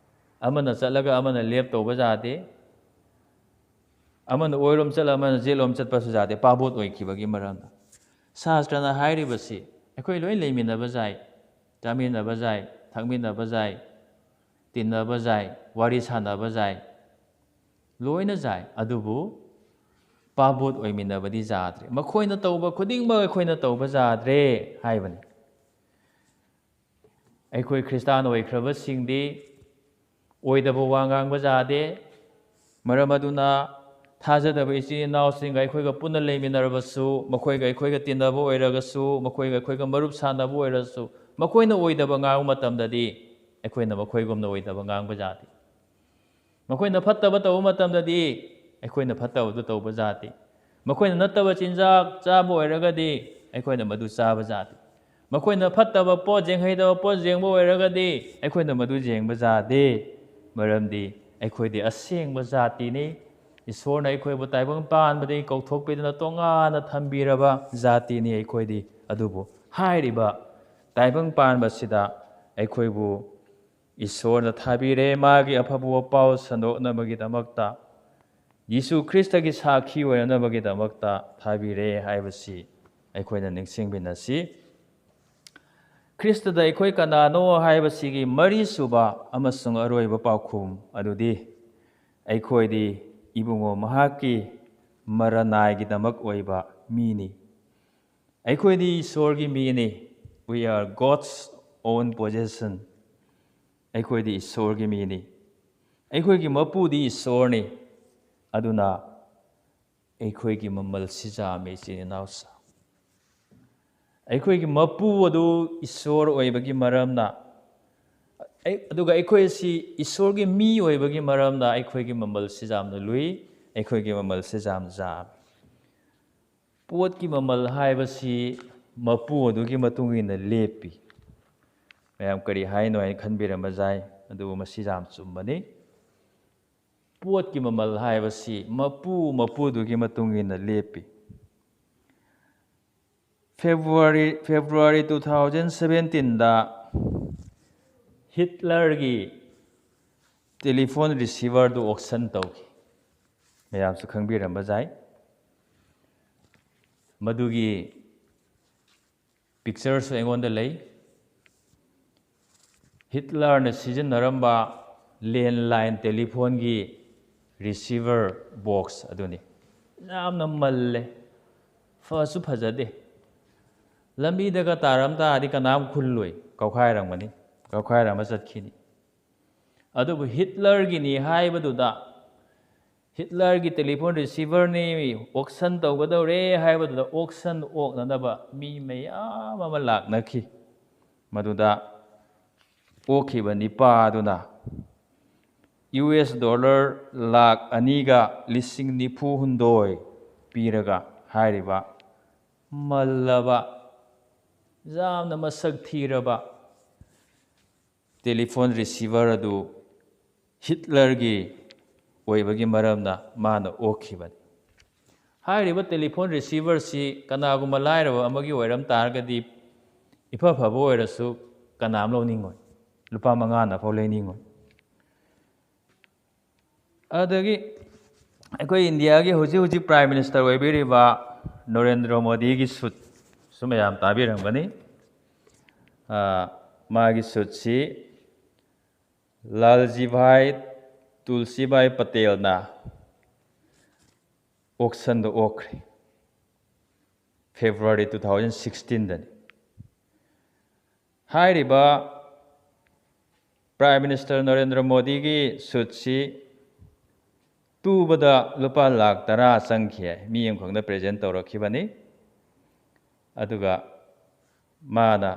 ꯑꯃꯅ ꯆꯠꯂꯒ ꯑꯃꯅ ꯂꯦꯞ ꯇꯧꯕ ꯌꯥꯗꯦ꯫ ꯑꯃꯅ ꯑꯣꯏꯔꯣꯝ ꯆꯠꯂ ꯑꯃꯅ ꯌꯦꯠꯂꯣꯝ ꯆꯠꯄꯁꯨ ꯌꯥꯗꯦ, ꯄꯥꯕꯣꯠ ꯑꯣꯏꯈꯤꯕꯒꯤ ꯃꯔꯝꯅ꯫ ꯁꯥꯁꯇ꯭ꯔꯅ ꯍꯥꯏꯔꯤꯕꯁꯤ ꯑꯩꯈꯣꯏ ꯂꯣꯏ ꯂꯩꯃꯤꯟꯅꯕ ꯌꯥꯏ, ꯆꯥꯃꯤꯟꯅꯕ ꯌꯥꯏ, ꯊꯛꯃꯤꯟꯅꯕ ꯌꯥꯏ, ꯇꯤꯟꯅꯕ ꯌꯥꯏ, ꯋꯥꯔꯤ ꯁꯥꯟꯅꯕ ꯌꯥꯏ, ꯂꯣꯏꯅ ꯌꯥꯏ꯫ ꯑꯗꯨꯕꯨ ꯄꯥꯕꯣꯠ ꯑꯣꯏꯃꯤꯟꯅꯕꯗꯤ ꯌꯥꯗ꯭ꯔꯦ꯫ ꯃꯈꯣꯏꯅ ꯇꯧꯕ ꯈꯨꯗꯤꯡꯃꯛ ꯑꯩꯈꯣꯏꯅ ꯇꯧꯕ ꯌꯥꯗ꯭ꯔꯦ ꯍꯥꯏꯕꯅꯤ꯫ ꯑꯩꯈꯣꯏ ꯈ꯭ꯔꯤꯁꯇꯥꯟ ꯑꯣꯏꯈ꯭ꯔꯕꯁꯤꯡꯗꯤ ꯑꯣꯏꯗꯕ ꯋꯥ ꯉꯥꯡꯕ ꯌꯥꯗꯦ꯫ ꯃꯔꯝ ꯑꯗꯨꯅ ꯊꯥꯖꯗꯕ ꯏꯆꯤꯟ ꯏꯅꯥꯎꯁꯤꯡꯒ ꯑꯩꯈꯣꯏꯒ ꯄꯨꯟꯅ ꯂꯩꯃꯤꯟꯅꯔꯕꯁꯨ, ꯃꯈꯣꯏꯒ ꯑꯩꯈꯣꯏꯒ ꯇꯤꯟꯅꯕ ꯑꯣꯏꯔꯒꯁꯨ, ꯃꯈꯣꯏꯒ ꯑꯩꯈꯣꯏꯒ ꯃꯔꯨꯞ ꯁꯥꯟꯅꯕ ꯑꯣꯏꯔꯁꯨ, ꯃꯈꯣꯏꯅ ꯑꯣꯏꯗꯕ ꯉꯥꯡꯕ ꯃꯇꯝꯗꯗꯤ ꯑꯩꯈꯣꯏꯅ ꯃꯈꯣꯏꯒꯨꯝꯅ ꯑꯣꯏꯗꯕ ꯉꯥꯡꯕ ꯌꯥꯗꯦ꯫ ꯃꯈꯣꯏꯅ ꯐꯠꯇꯕ ꯇꯧꯕ ꯃꯇꯝꯗꯗꯤ ꯑꯩꯈꯣꯏꯅ ꯐꯠꯇꯕꯗꯨ ꯇꯧꯕ ꯌꯥꯗꯦ꯫ ꯃꯈꯣꯏꯅ ꯅꯠꯇꯕ ꯆꯤꯟꯖꯥꯛ ꯆꯥꯕ ꯑꯣꯏꯔꯒꯗꯤ ꯑꯩꯈꯣꯏꯅ ꯃꯗꯨ ꯆꯥꯕ ꯌꯥꯗꯦ꯫ ꯃꯈꯣꯏꯅ ꯐꯠꯇꯕ ꯄꯣꯠ, ꯌꯦꯡꯍꯩꯗꯕ ꯄꯣꯠ ꯌꯦꯡꯕ ꯑꯣꯏꯔꯒꯗꯤ ꯑꯩꯈꯣꯏꯅ ꯃꯗꯨ ꯌꯦꯡꯕ ꯌꯥꯗꯦ꯫ ꯃꯔꯝꯗꯤ ꯑꯩꯈꯣꯏꯗꯤ ꯑꯁꯦꯡꯕ ꯖꯥꯇꯤꯅꯤ꯫ ꯏꯁꯣꯔꯅ ꯑꯩꯈꯣꯏꯕꯨ ꯇꯥꯏꯕꯪ ꯄꯥꯟꯕꯗꯒꯤ ꯀꯧꯊꯣꯛꯄꯤꯗꯨꯅ ꯇꯣꯉꯥꯟꯅ ꯊꯝꯕꯤꯔꯕ ꯖꯥꯇꯤꯅꯤ ꯑꯩꯈꯣꯏꯗꯤ꯫ ꯑꯗꯨꯕꯨ ꯍꯥꯏꯔꯤꯕ ꯇꯥꯏꯕꯪ ꯄꯥꯟꯕꯁꯤꯗ ꯑꯩꯈꯣꯏꯕꯨ ꯏꯁꯣꯔꯅ ꯊꯥꯕꯤꯔꯦ, ꯃꯥꯒꯤ ꯑꯐꯕ ꯄꯥꯎ ꯁꯟꯗꯣꯛꯅꯕꯒꯤꯗꯃꯛꯇ, ꯌꯤꯁꯨ ꯈ꯭ꯔꯤꯁꯇꯒꯤ ꯁꯥꯈꯤ ꯑꯣꯏꯅꯅꯕꯒꯤꯗꯃꯛꯇ ꯊꯥꯕꯤꯔꯦ ꯍꯥꯏꯕꯁꯤ ꯑꯩꯈꯣꯏꯅ ꯅꯤꯡꯁꯤꯡꯃꯤꯟꯅꯁꯤ꯫ ꯈ꯭ꯔꯤꯁꯇꯗ ꯑꯩꯈꯣꯏ ꯀꯅꯥꯅꯣ ꯍꯥꯏꯕꯁꯤꯒꯤ ꯃꯔꯤꯁꯨꯕ ꯑꯃꯁꯨꯡ ꯑꯔꯣꯏꯕ ꯄꯥꯎꯈꯨꯝ ꯑꯗꯨꯗꯤ ꯑꯩꯈꯣꯏꯗꯤ ꯏꯕꯨꯡꯉꯣ ꯃꯍꯥꯛꯀꯤ ꯃꯔꯅꯥꯏꯒꯤꯗꯃꯛ ꯑꯣꯏꯕ ꯃꯤꯅꯤ꯫ ꯑꯩꯈꯣꯏꯗꯤ ꯏꯁꯣꯔꯒꯤ ꯃꯤꯅꯤ꯫ We are God's own possession. ꯑꯩꯈꯣꯏꯗꯤ ꯏꯁꯣꯔꯒꯤ ꯃꯤꯅꯤ꯫ ꯑꯩꯈꯣꯏꯒꯤ ꯃꯄꯨꯗꯤ ꯏꯁꯣꯔꯅꯤ꯫ ꯑꯗꯨꯅ ꯑꯩꯈꯣꯏꯒꯤ ꯃꯃꯜ ꯁꯤꯖꯥꯝꯃꯤ, ꯏꯆꯤꯟ ꯏꯅꯥꯎꯁꯤꯡ꯫ ꯑꯩꯈꯣꯏꯒꯤ ꯃꯄꯨ ꯑꯗꯨ ꯏꯁꯣꯔ ꯑꯣꯏꯕꯒꯤ ꯃꯔꯝꯅ, ꯑꯩ-, ꯑꯗꯨꯒ ꯑꯩꯈꯣꯏ ꯑꯁꯤ ꯏꯁꯣꯔꯒꯤ ꯃꯤ ꯑꯣꯏꯕꯒꯤ ꯃꯔꯝꯅ ꯑꯩꯈꯣꯏꯒꯤ ꯃꯃꯜꯁꯤ ꯌꯥꯝꯅ ꯂꯨꯏ, ꯑꯩꯈꯣꯏꯒꯤ ꯃꯃꯜꯁꯤ ꯌꯥꯝꯅ ꯌꯥꯝꯃꯤ꯫ ꯄꯣꯠꯀꯤ ꯃꯃꯜ ꯍꯥꯏꯕꯁꯤ ꯃꯄꯨ ꯑꯗꯨꯒꯤ ꯃꯇꯨꯡ ꯏꯟꯅ ꯂꯦꯞꯄꯤ꯫ ꯃꯌꯥꯝ ꯀꯔꯤ ꯍꯥꯏꯅꯣ ꯍꯥꯏꯅ ꯈꯟꯕꯤꯔꯝꯕ ꯌꯥꯏ, ꯑꯗꯨꯕꯨ ꯃꯁꯤ ꯌꯥꯝ ꯆꯨꯝꯕꯅꯤ꯫ ꯄꯣꯠꯀꯤ ꯃꯃꯜ ꯍꯥꯏꯕꯁꯤ ꯃꯄꯨ ꯃꯄꯨꯗꯨꯒꯤ ꯃꯇꯨꯡ ꯏꯟꯅ ꯂꯦꯞꯄꯤ꯫ February, February two thousand seventeenꯗ ꯍꯤꯠꯂꯔꯒꯤ ꯇꯦꯂꯤꯐꯣꯟ ꯔꯤꯁꯤꯚꯔꯗꯨ ꯑꯣꯛꯁꯟ ꯇꯧꯈꯤ꯫ ꯃꯌꯥꯝꯁꯨ ꯈꯪꯕꯤꯔꯝꯕ ꯌꯥꯏ꯫ ꯃꯗꯨꯒꯤ ꯄꯤꯛꯆꯔꯁꯨ ꯑꯩꯉꯣꯟꯗ ꯂꯩ꯫ ꯍꯤꯠꯂꯔꯅ ꯁꯤꯖꯤꯟꯅꯔꯝꯕ ꯂꯦꯟꯂꯥꯏꯟ ꯇꯦꯂꯤꯐꯣꯟꯒꯤ ꯔꯤꯁꯤꯚꯔ ꯕꯣꯛꯁ ꯑꯗꯨꯅꯤ꯫ ꯌꯥꯝꯅ ꯃꯜꯂꯦ, ꯐꯁꯨ ꯐꯖꯗꯦ꯫ ꯂꯝꯕꯤꯗꯒ ꯇꯥꯔꯝ ꯇꯥꯔꯗꯤ ꯀꯅꯥꯝ ꯈꯨꯜꯂꯣꯏ, ꯀꯧꯈꯥꯏꯔꯝꯒꯅꯤ, ꯀꯧꯈꯥꯏꯔꯝꯃ ꯆꯠꯈꯤꯅꯤ꯫ ꯑꯗꯨꯕꯨ ꯍꯤꯠꯂꯔꯒꯤꯅꯤ ꯍꯥꯏꯕꯗꯨꯗ, ꯍꯤꯠꯂꯔꯒꯤ ꯇꯦꯂꯤꯐꯣꯟ ꯔꯤꯁꯤꯚꯔꯅꯤ, ꯑꯣꯛꯁꯟ ꯇꯧꯒꯗꯧꯔꯦ ꯍꯥꯏꯕꯗꯨꯗ ꯑꯣꯛꯁꯟ ꯑꯣꯛꯅꯅꯕ ꯃꯤ ꯃꯌꯥꯝ ꯑꯃ ꯂꯥꯛꯅꯈꯤ꯫ ꯃꯗꯨꯗ ꯑꯣꯛꯈꯤꯕ ꯅꯤꯄꯥ ꯑꯗꯨꯅ ꯌꯨ ꯑꯦꯁ ꯗꯣꯂꯔ ꯂꯥꯈ ꯑꯅꯤꯒ ꯂꯤꯁꯤꯡ ꯅꯤꯐꯨ ꯍꯨꯝꯗꯣꯏ ꯄꯤꯔꯒ ꯍꯥꯏꯔꯤꯕ ꯃꯜꯂꯕ, ꯌꯥꯝꯅ ꯃꯁꯛ ꯊꯤꯔꯕ ꯇꯦꯂꯤꯐꯣꯟ ꯔꯤꯁꯤꯚꯔ ꯑꯗꯨ ꯍꯤꯠꯂꯔꯒꯤ ꯑꯣꯏꯕꯒꯤ ꯃꯔꯝꯅ ꯃꯥꯅ ꯑꯣꯛꯈꯤꯕꯅꯤ꯫ ꯍꯥꯏꯔꯤꯕ ꯇꯦꯂꯤꯐꯣꯟ ꯔꯤꯁꯤꯚꯔꯁꯤ ꯀꯅꯥꯒꯨꯝꯕ ꯂꯥꯏꯔꯕ ꯑꯃꯒꯤ ꯑꯣꯏꯔꯝ ꯇꯥꯔꯒꯗꯤ, ꯏꯐ ꯐꯕ ꯑꯣꯏꯔꯁꯨ ꯀꯅꯥꯝ ꯂꯧꯅꯤꯡꯉꯣꯏ, ꯂꯨꯄꯥ ꯃꯉꯥꯅ ꯐꯥꯎ ꯂꯩꯅꯤꯡꯉꯣꯏ꯫ ꯑꯗꯒꯤ ꯑꯩꯈꯣꯏ ꯏꯟꯗꯤꯌꯥꯒꯤ ꯍꯧꯖꯤꯛ ꯍꯧꯖꯤꯛ ꯄ꯭ꯔꯥꯏꯝ ꯃꯤꯅꯤꯁꯇꯔ ꯑꯣꯏꯕꯤꯔꯤꯕ ꯅꯔꯦꯟꯗ꯭ꯔ ꯃꯣꯗꯤꯒꯤ ꯁꯨꯠꯁꯨ ꯃꯌꯥꯝ ꯇꯥꯕꯤꯔꯝꯒꯅꯤ꯫ ꯃꯥꯒꯤ ꯁꯨꯠꯁꯤ ꯂꯥꯜꯖꯤꯚꯥꯏ ꯇꯨꯜꯁꯤꯚꯥꯏ ꯄꯇꯦꯜꯅ ꯑꯣꯛꯁꯟꯗ ꯑꯣꯛꯈ꯭ꯔꯦ꯫ ꯐꯦꯕ꯭ꯔꯨꯋꯥꯔꯤ ꯇꯨ ꯊꯥꯎꯖꯟ ꯁꯤꯛꯁꯇꯤꯟꯗꯅꯤ꯫ ꯍꯥꯏꯔꯤꯕ ꯄ꯭ꯔꯥꯏꯝ ꯃꯤꯅꯤꯁꯇꯔ ꯅꯔꯦꯟꯗ꯭ꯔ ꯃꯣꯗꯤꯒꯤ ꯁꯨꯠꯁꯤ ꯇꯨꯕꯗ ꯂꯨꯄꯥ ꯂꯥꯛ ꯇꯔꯥ ꯆꯪꯈꯤ ꯍꯥꯏ꯫ ꯃꯤ ꯑꯃꯈꯛꯅ ꯄ꯭ꯔꯦꯖꯦꯟ ꯇꯧꯔꯛꯈꯤꯕꯅꯤ꯫ ꯑꯗꯨꯒ ꯃꯥꯅ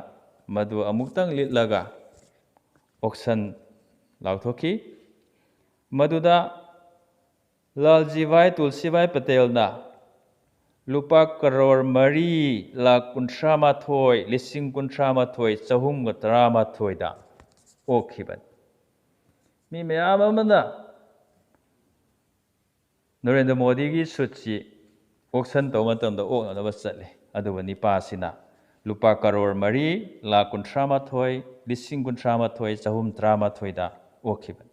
ꯃꯗꯨ ꯑꯃꯨꯛꯇꯪ ꯂꯤꯠꯂꯒ ꯑꯣꯛꯁꯟ ꯂꯥꯎꯊꯣꯛꯈꯤ꯫ ꯃꯗꯨꯗ ꯂꯥꯜꯖꯤꯚꯥꯏ ꯇꯨꯜꯁꯤꯚꯥꯏ ꯄꯇꯦꯜꯅ ꯂꯨꯄꯥ ꯀꯔꯣꯔ ꯃꯔꯤ ꯂꯥꯛ ꯀꯨꯟꯊ꯭ꯔꯥ ꯃꯥꯊꯣꯏ ꯂꯤꯁꯤꯡ ꯀꯨꯟꯊ꯭ꯔꯥ ꯃꯥꯊꯣꯏ ꯆꯍꯨꯝꯒ ꯇꯔꯥ ꯃꯥꯊꯣꯏꯗ ꯑꯣꯛꯈꯤꯕꯅꯤ꯫ ꯃꯤ ꯃꯌꯥꯝ ꯑꯃꯅ ꯅꯔꯦꯟꯗ꯭ꯔ ꯃꯣꯗꯤꯒꯤ ꯁꯨꯠꯁꯤ ꯑꯣꯛꯁꯟ ꯇꯧꯕ ꯃꯇꯝꯗ ꯑꯣꯛꯅꯅꯕ ꯆꯠꯂꯤ꯫ ꯑꯗꯨꯕꯨ ꯅꯤꯄꯥꯁꯤꯅ ꯂꯨꯄꯥ ꯀꯔꯣꯔ ꯃꯔꯤ ꯂꯥꯛ ꯀꯨꯟꯊ꯭ꯔꯥ ꯃꯥꯊꯣꯏ ꯂꯤꯁꯤꯡ ꯀꯨꯟꯊ꯭ꯔꯥ ꯃꯥꯊꯣꯏ ꯆꯍꯨꯝ ꯇꯔꯥ ꯃꯥꯊꯣꯏꯗ ꯑꯣꯛꯈꯤꯕꯅꯤ꯫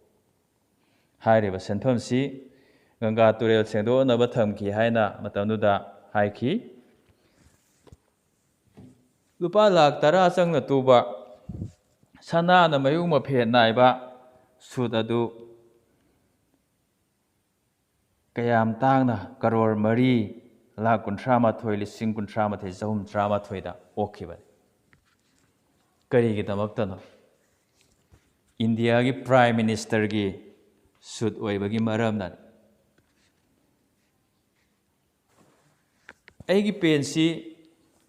ꯍꯥꯏꯔꯤꯕ ꯁꯦꯟꯐꯝꯁꯤ ꯒꯪꯒꯥ ꯇꯨꯔꯦꯜ ꯁꯦꯡꯗꯣꯛꯅꯕ ꯊꯝꯈꯤ ꯍꯥꯏꯅ ꯃꯇꯝꯗꯨꯗ ꯍꯥꯏꯈꯤ꯫ ꯂꯨꯄꯥ ꯂꯥꯛ ꯇꯔꯥ ꯆꯪꯅ ꯇꯨꯕ ꯁꯅꯥꯅ ꯃꯌꯨꯡ ꯃꯐꯦꯟ ꯅꯥꯏꯕ ꯁꯨꯠ ꯑꯗꯨ ꯀꯌꯥꯝ ꯇꯥꯡꯅ ꯀꯔꯣꯔ ꯃꯔꯤ ꯂꯥꯛ ꯀꯨꯟꯊ꯭ꯔꯥ ꯃꯥꯊꯣꯏ ꯂꯤꯁꯤꯡ ꯀꯨꯟꯊ꯭ꯔꯥ ꯃꯥꯊꯣꯏ ꯆꯍꯨꯝ ꯇꯔꯥ ꯃꯥꯊꯣꯏꯗ ꯑꯣꯛꯈꯤꯕꯅꯤ꯫ ꯀꯔꯤꯒꯤꯗꯃꯛꯇꯅꯣ? ꯏꯟꯗꯤꯌꯥꯒꯤ ꯄ꯭ꯔꯥꯏꯝ ꯃꯤꯅꯤꯁꯇꯔꯒꯤ ꯁꯨꯠ ꯑꯣꯏꯕꯒꯤ ꯃꯔꯝꯅꯅꯤ꯫ ꯑꯩꯒꯤ ꯄꯦꯟꯁꯤ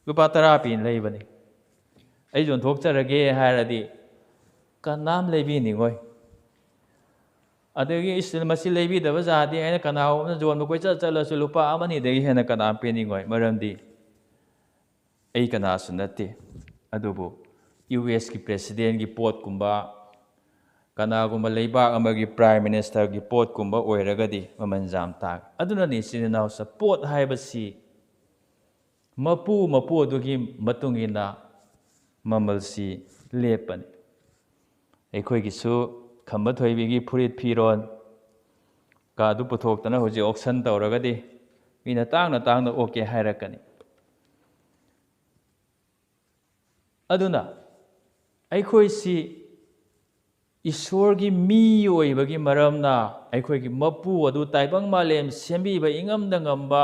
ꯂꯨꯄꯥ ꯇꯔꯥ ꯄꯤꯅ ꯂꯩꯕꯅꯤ꯫ ꯑꯩ ꯌꯣꯟꯊꯣꯛꯆꯔꯒꯦ ꯍꯥꯏꯔꯗꯤ ꯀꯅꯥꯝ ꯂꯩꯕꯤꯅꯤꯡꯉꯣꯏ꯫ ꯑꯗꯒꯤ ꯏꯁ, ꯃꯁꯤ ꯂꯩꯕꯤꯗꯕ ꯖꯥꯗꯤ ꯍꯥꯏꯅ ꯀꯅꯥꯒꯨꯝꯕꯅ ꯌꯣꯟꯕ ꯀꯣꯏꯆꯠ ꯆꯠꯂꯁꯨ ꯂꯨꯄꯥ ꯑꯃ ꯑꯅꯤꯗꯒꯤ ꯍꯦꯟꯅ ꯀꯅꯥꯝ ꯄꯤꯅꯤꯡꯉꯣꯏ꯫ ꯃꯔꯝꯗꯤ ꯑꯩ ꯀꯅꯥꯁꯨ ꯅꯠꯇꯦ꯫ ꯑꯗꯨꯕꯨ ꯌꯨ ꯑꯦꯁꯀꯤ ꯄ꯭ꯔꯦꯁꯤꯗꯦꯟꯒꯤ ꯄꯣꯠꯀꯨꯝꯕ, ꯀꯅꯥꯒꯨꯝꯕ ꯂꯩꯕꯥꯛ ꯑꯃꯒꯤ ꯄ꯭ꯔꯥꯏꯝ ꯃꯤꯅꯤꯁꯇꯔꯒꯤ ꯄꯣꯠꯀꯨꯝꯕ ꯑꯣꯏꯔꯒꯗꯤ ꯃꯃꯜ ꯌꯥꯝ ꯇꯥꯡꯏ꯫ ꯑꯗꯨꯅꯅꯤ, ꯏꯆꯤꯟ ꯏꯅꯥꯎꯁꯦ, ꯄꯣꯠ ꯍꯥꯏꯕꯁꯤ ꯃꯄꯨ ꯃꯄꯨ ꯑꯗꯨꯒꯤ ꯃꯇꯨꯡ ꯏꯟꯅ ꯃꯃꯜꯁꯤ ꯂꯦꯞꯄꯅꯤ꯫ ꯑꯩꯈꯣꯏꯒꯤꯁꯨ ꯈꯝꯕ ꯊꯣꯏꯕꯤꯒꯤ ꯐꯨꯔꯤꯠ ꯐꯤꯔꯣꯜ ꯀꯥꯗꯨ ꯄꯨꯊꯣꯛꯇꯅ ꯍꯧꯖꯤꯛ ꯑꯣꯛꯁꯟ ꯇꯧꯔꯒꯗꯤ ꯃꯤꯅ ꯇꯥꯡꯅ ꯇꯥꯡꯅ ꯑꯣꯛꯀꯦ ꯍꯥꯏꯔꯛꯀꯅꯤ꯫ ꯑꯗꯨꯅ ꯑꯩꯈꯣꯏꯁꯤ ꯏꯁꯣꯔꯒꯤ ꯃꯤ ꯑꯣꯏꯕꯒꯤ ꯃꯔꯝꯅ, ꯑꯩꯈꯣꯏꯒꯤ ꯃꯄꯨ ꯑꯗꯨ, ꯇꯥꯏꯕꯪ ꯃꯥꯂꯦꯝ ꯁꯦꯝꯕꯤꯕ ꯏꯉꯝꯗ ꯉꯝꯕ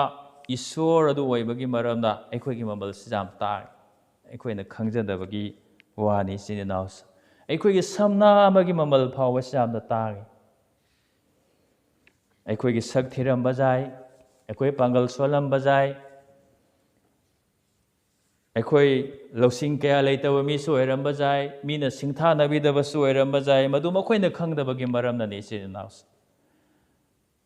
ꯏꯁꯣꯔ ꯑꯗꯨ ꯑꯣꯏꯕꯒꯤ ꯃꯔꯝꯅ ꯑꯩꯈꯣꯏꯒꯤ ꯃꯃꯜꯁꯤ ꯌꯥꯝ ꯇꯥꯡꯏ꯫ ꯑꯩꯈꯣꯏꯅ ꯈꯪꯖꯗꯕꯒꯤ ꯋꯥꯅꯤ, ꯏꯆꯤꯟ ꯏꯅꯥꯎꯁꯤꯡ꯫ ꯑꯩꯈꯣꯏꯒꯤ ꯁꯝꯅꯥ ꯑꯃꯒꯤ ꯃꯃꯜ ꯐꯥꯎꯕꯁꯤ ꯌꯥꯝꯅ ꯇꯥꯡꯏ꯫ ꯑꯩꯈꯣꯏꯒꯤ ꯁꯛ ꯊꯤꯔꯝꯕ ꯌꯥꯏ, ꯑꯩꯈꯣꯏ ꯄꯥꯡꯒꯜ ꯁꯣꯜꯂꯝꯕ ꯌꯥꯏ, ꯑꯩꯈꯣꯏ ꯂꯧꯁꯤꯡ ꯀꯌꯥ ꯂꯩꯇꯕ ꯃꯤꯁꯨ ꯑꯣꯏꯔꯝꯕ ꯌꯥꯏ, ꯃꯤꯅ ꯁꯤꯡꯊꯥꯅꯕꯤꯗꯕꯁꯨ ꯑꯣꯏꯔꯝꯕ ꯌꯥꯏ, ꯃꯗꯨ ꯃꯈꯣꯏꯅ ꯈꯪꯗꯕꯒꯤ ꯃꯔꯝꯅꯅꯤ, ꯏꯆꯤꯟ ꯏꯅꯥꯎꯁꯤꯡ꯫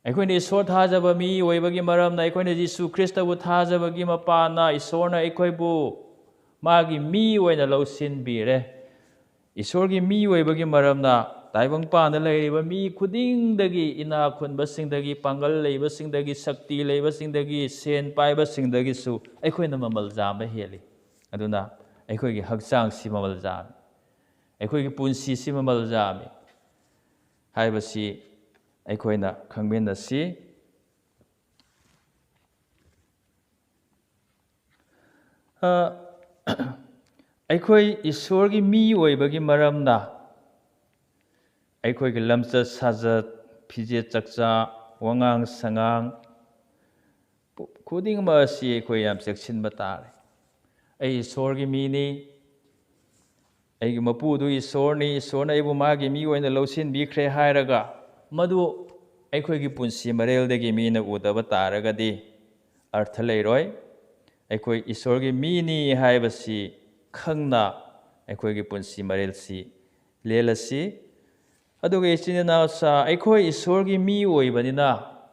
ꯑꯩꯈꯣꯏꯅ ꯏꯁꯣꯔ ꯊꯥꯖꯕ ꯃꯤ ꯑꯣꯏꯕꯒꯤ ꯃꯔꯝꯅ, ꯑꯩꯈꯣꯏꯅ ꯖꯤꯁꯨ ꯈ꯭ꯔꯤꯁꯇꯕꯨ ꯊꯥꯖꯕꯒꯤ ꯃꯄꯥꯟꯅ, ꯏꯁꯣꯔꯅ ꯑꯩꯈꯣꯏꯕꯨ ꯃꯥꯒꯤ ꯃꯤ ꯑꯣꯏꯅ ꯂꯧꯁꯤꯟꯕꯤꯔꯦ꯫ ꯏꯁꯣꯔꯒꯤ ꯃꯤ ꯑꯣꯏꯕꯒꯤ ꯃꯔꯝꯅ, ꯇꯥꯏꯕꯪꯄꯥꯟꯗ ꯂꯩꯔꯤꯕ ꯃꯤ ꯈꯨꯗꯤꯡꯗꯒꯤ, ꯏꯅꯥꯛ ꯈꯨꯟꯕꯁꯤꯡꯗꯒꯤ, ꯄꯥꯡꯒꯜ ꯂꯩꯕꯁꯤꯡꯗꯒꯤ, ꯁꯛꯇꯤ ꯂꯩꯕꯁꯤꯡꯗꯒꯤ, ꯁꯦꯟ ꯄꯥꯏꯕꯁꯤꯡꯗꯒꯤꯁꯨ ꯑꯩꯈꯣꯏꯅ ꯃꯃꯜ ꯌꯥꯝꯕ ꯍꯦꯜꯂꯤ꯫ ꯑꯗꯨꯅ ꯑꯩꯈꯣꯏꯒꯤ ꯍꯛꯆꯥꯡꯁꯤ ꯃꯃꯜ ꯌꯥꯝꯃꯤ, ꯑꯩꯈꯣꯏꯒꯤ ꯄꯨꯟꯁꯤꯁꯤ ꯃꯃꯜ ꯌꯥꯝꯃꯤ ꯍꯥꯏꯕꯁꯤ ꯑꯩꯈꯣꯏꯅ ꯈꯪꯃꯤꯟꯅꯁꯤ꯫ ꯑ, ꯑꯩꯈꯣꯏ ꯏꯁꯣꯔꯒꯤ ꯃꯤ ꯑꯣꯏꯕꯒꯤ ꯃꯔꯝꯅ, ꯑꯩꯈꯣꯏꯒꯤ ꯂꯝꯆꯠ ꯁꯥꯖꯠ, ꯐꯤꯖꯦꯠ ꯆꯛꯆꯥ, ꯋꯥꯉꯥꯡ ꯁꯉꯥꯡ ꯄꯨ-, ꯈꯨꯗꯤꯡꯃꯛ ꯑꯁꯤ ꯑꯩꯈꯣꯏ ꯌꯥꯝ ꯆꯦꯛꯁꯤꯟꯕ ꯇꯥꯔꯦ꯫ ꯑꯩ ꯏꯁꯣꯔꯒꯤ ꯃꯤꯅꯤ, ꯑꯩꯒꯤ ꯃꯄꯨꯗꯨ ꯏꯁꯣꯔꯅꯤ, ꯏꯁꯣꯔꯅ ꯑꯩꯕꯨ ꯃꯥꯒꯤ ꯃꯤ ꯑꯣꯏꯅ ꯂꯧꯁꯤꯟꯕꯤꯈ꯭ꯔꯦ ꯍꯥꯏꯔꯒ, ꯃꯗꯨ ꯑꯩꯈꯣꯏꯒꯤ ꯄꯨꯟꯁꯤ ꯃꯔꯦꯜꯗꯒꯤ ꯃꯤꯅ ꯎꯗꯕ ꯇꯥꯔꯒꯗꯤ ꯑꯔꯊ ꯂꯩꯔꯣꯏ꯫ ꯑꯩꯈꯣꯏ ꯏꯁꯣꯔꯒꯤ ꯃꯤꯅꯤ ꯍꯥꯏꯕꯁꯤ ꯈꯪꯅ ꯑꯩꯈꯣꯏꯒꯤ ꯄꯨꯟꯁꯤ ꯃꯔꯦꯜꯁꯤ ꯂꯦꯜꯂꯁꯤ꯫ ꯑꯗꯨꯒ ꯏꯆꯤꯟ ꯏꯅꯥꯎꯁꯥ, ꯑꯩꯈꯣꯏ ꯏꯁꯣꯔꯒꯤ ꯃꯤ ꯑꯣꯏꯕꯅꯤꯅ,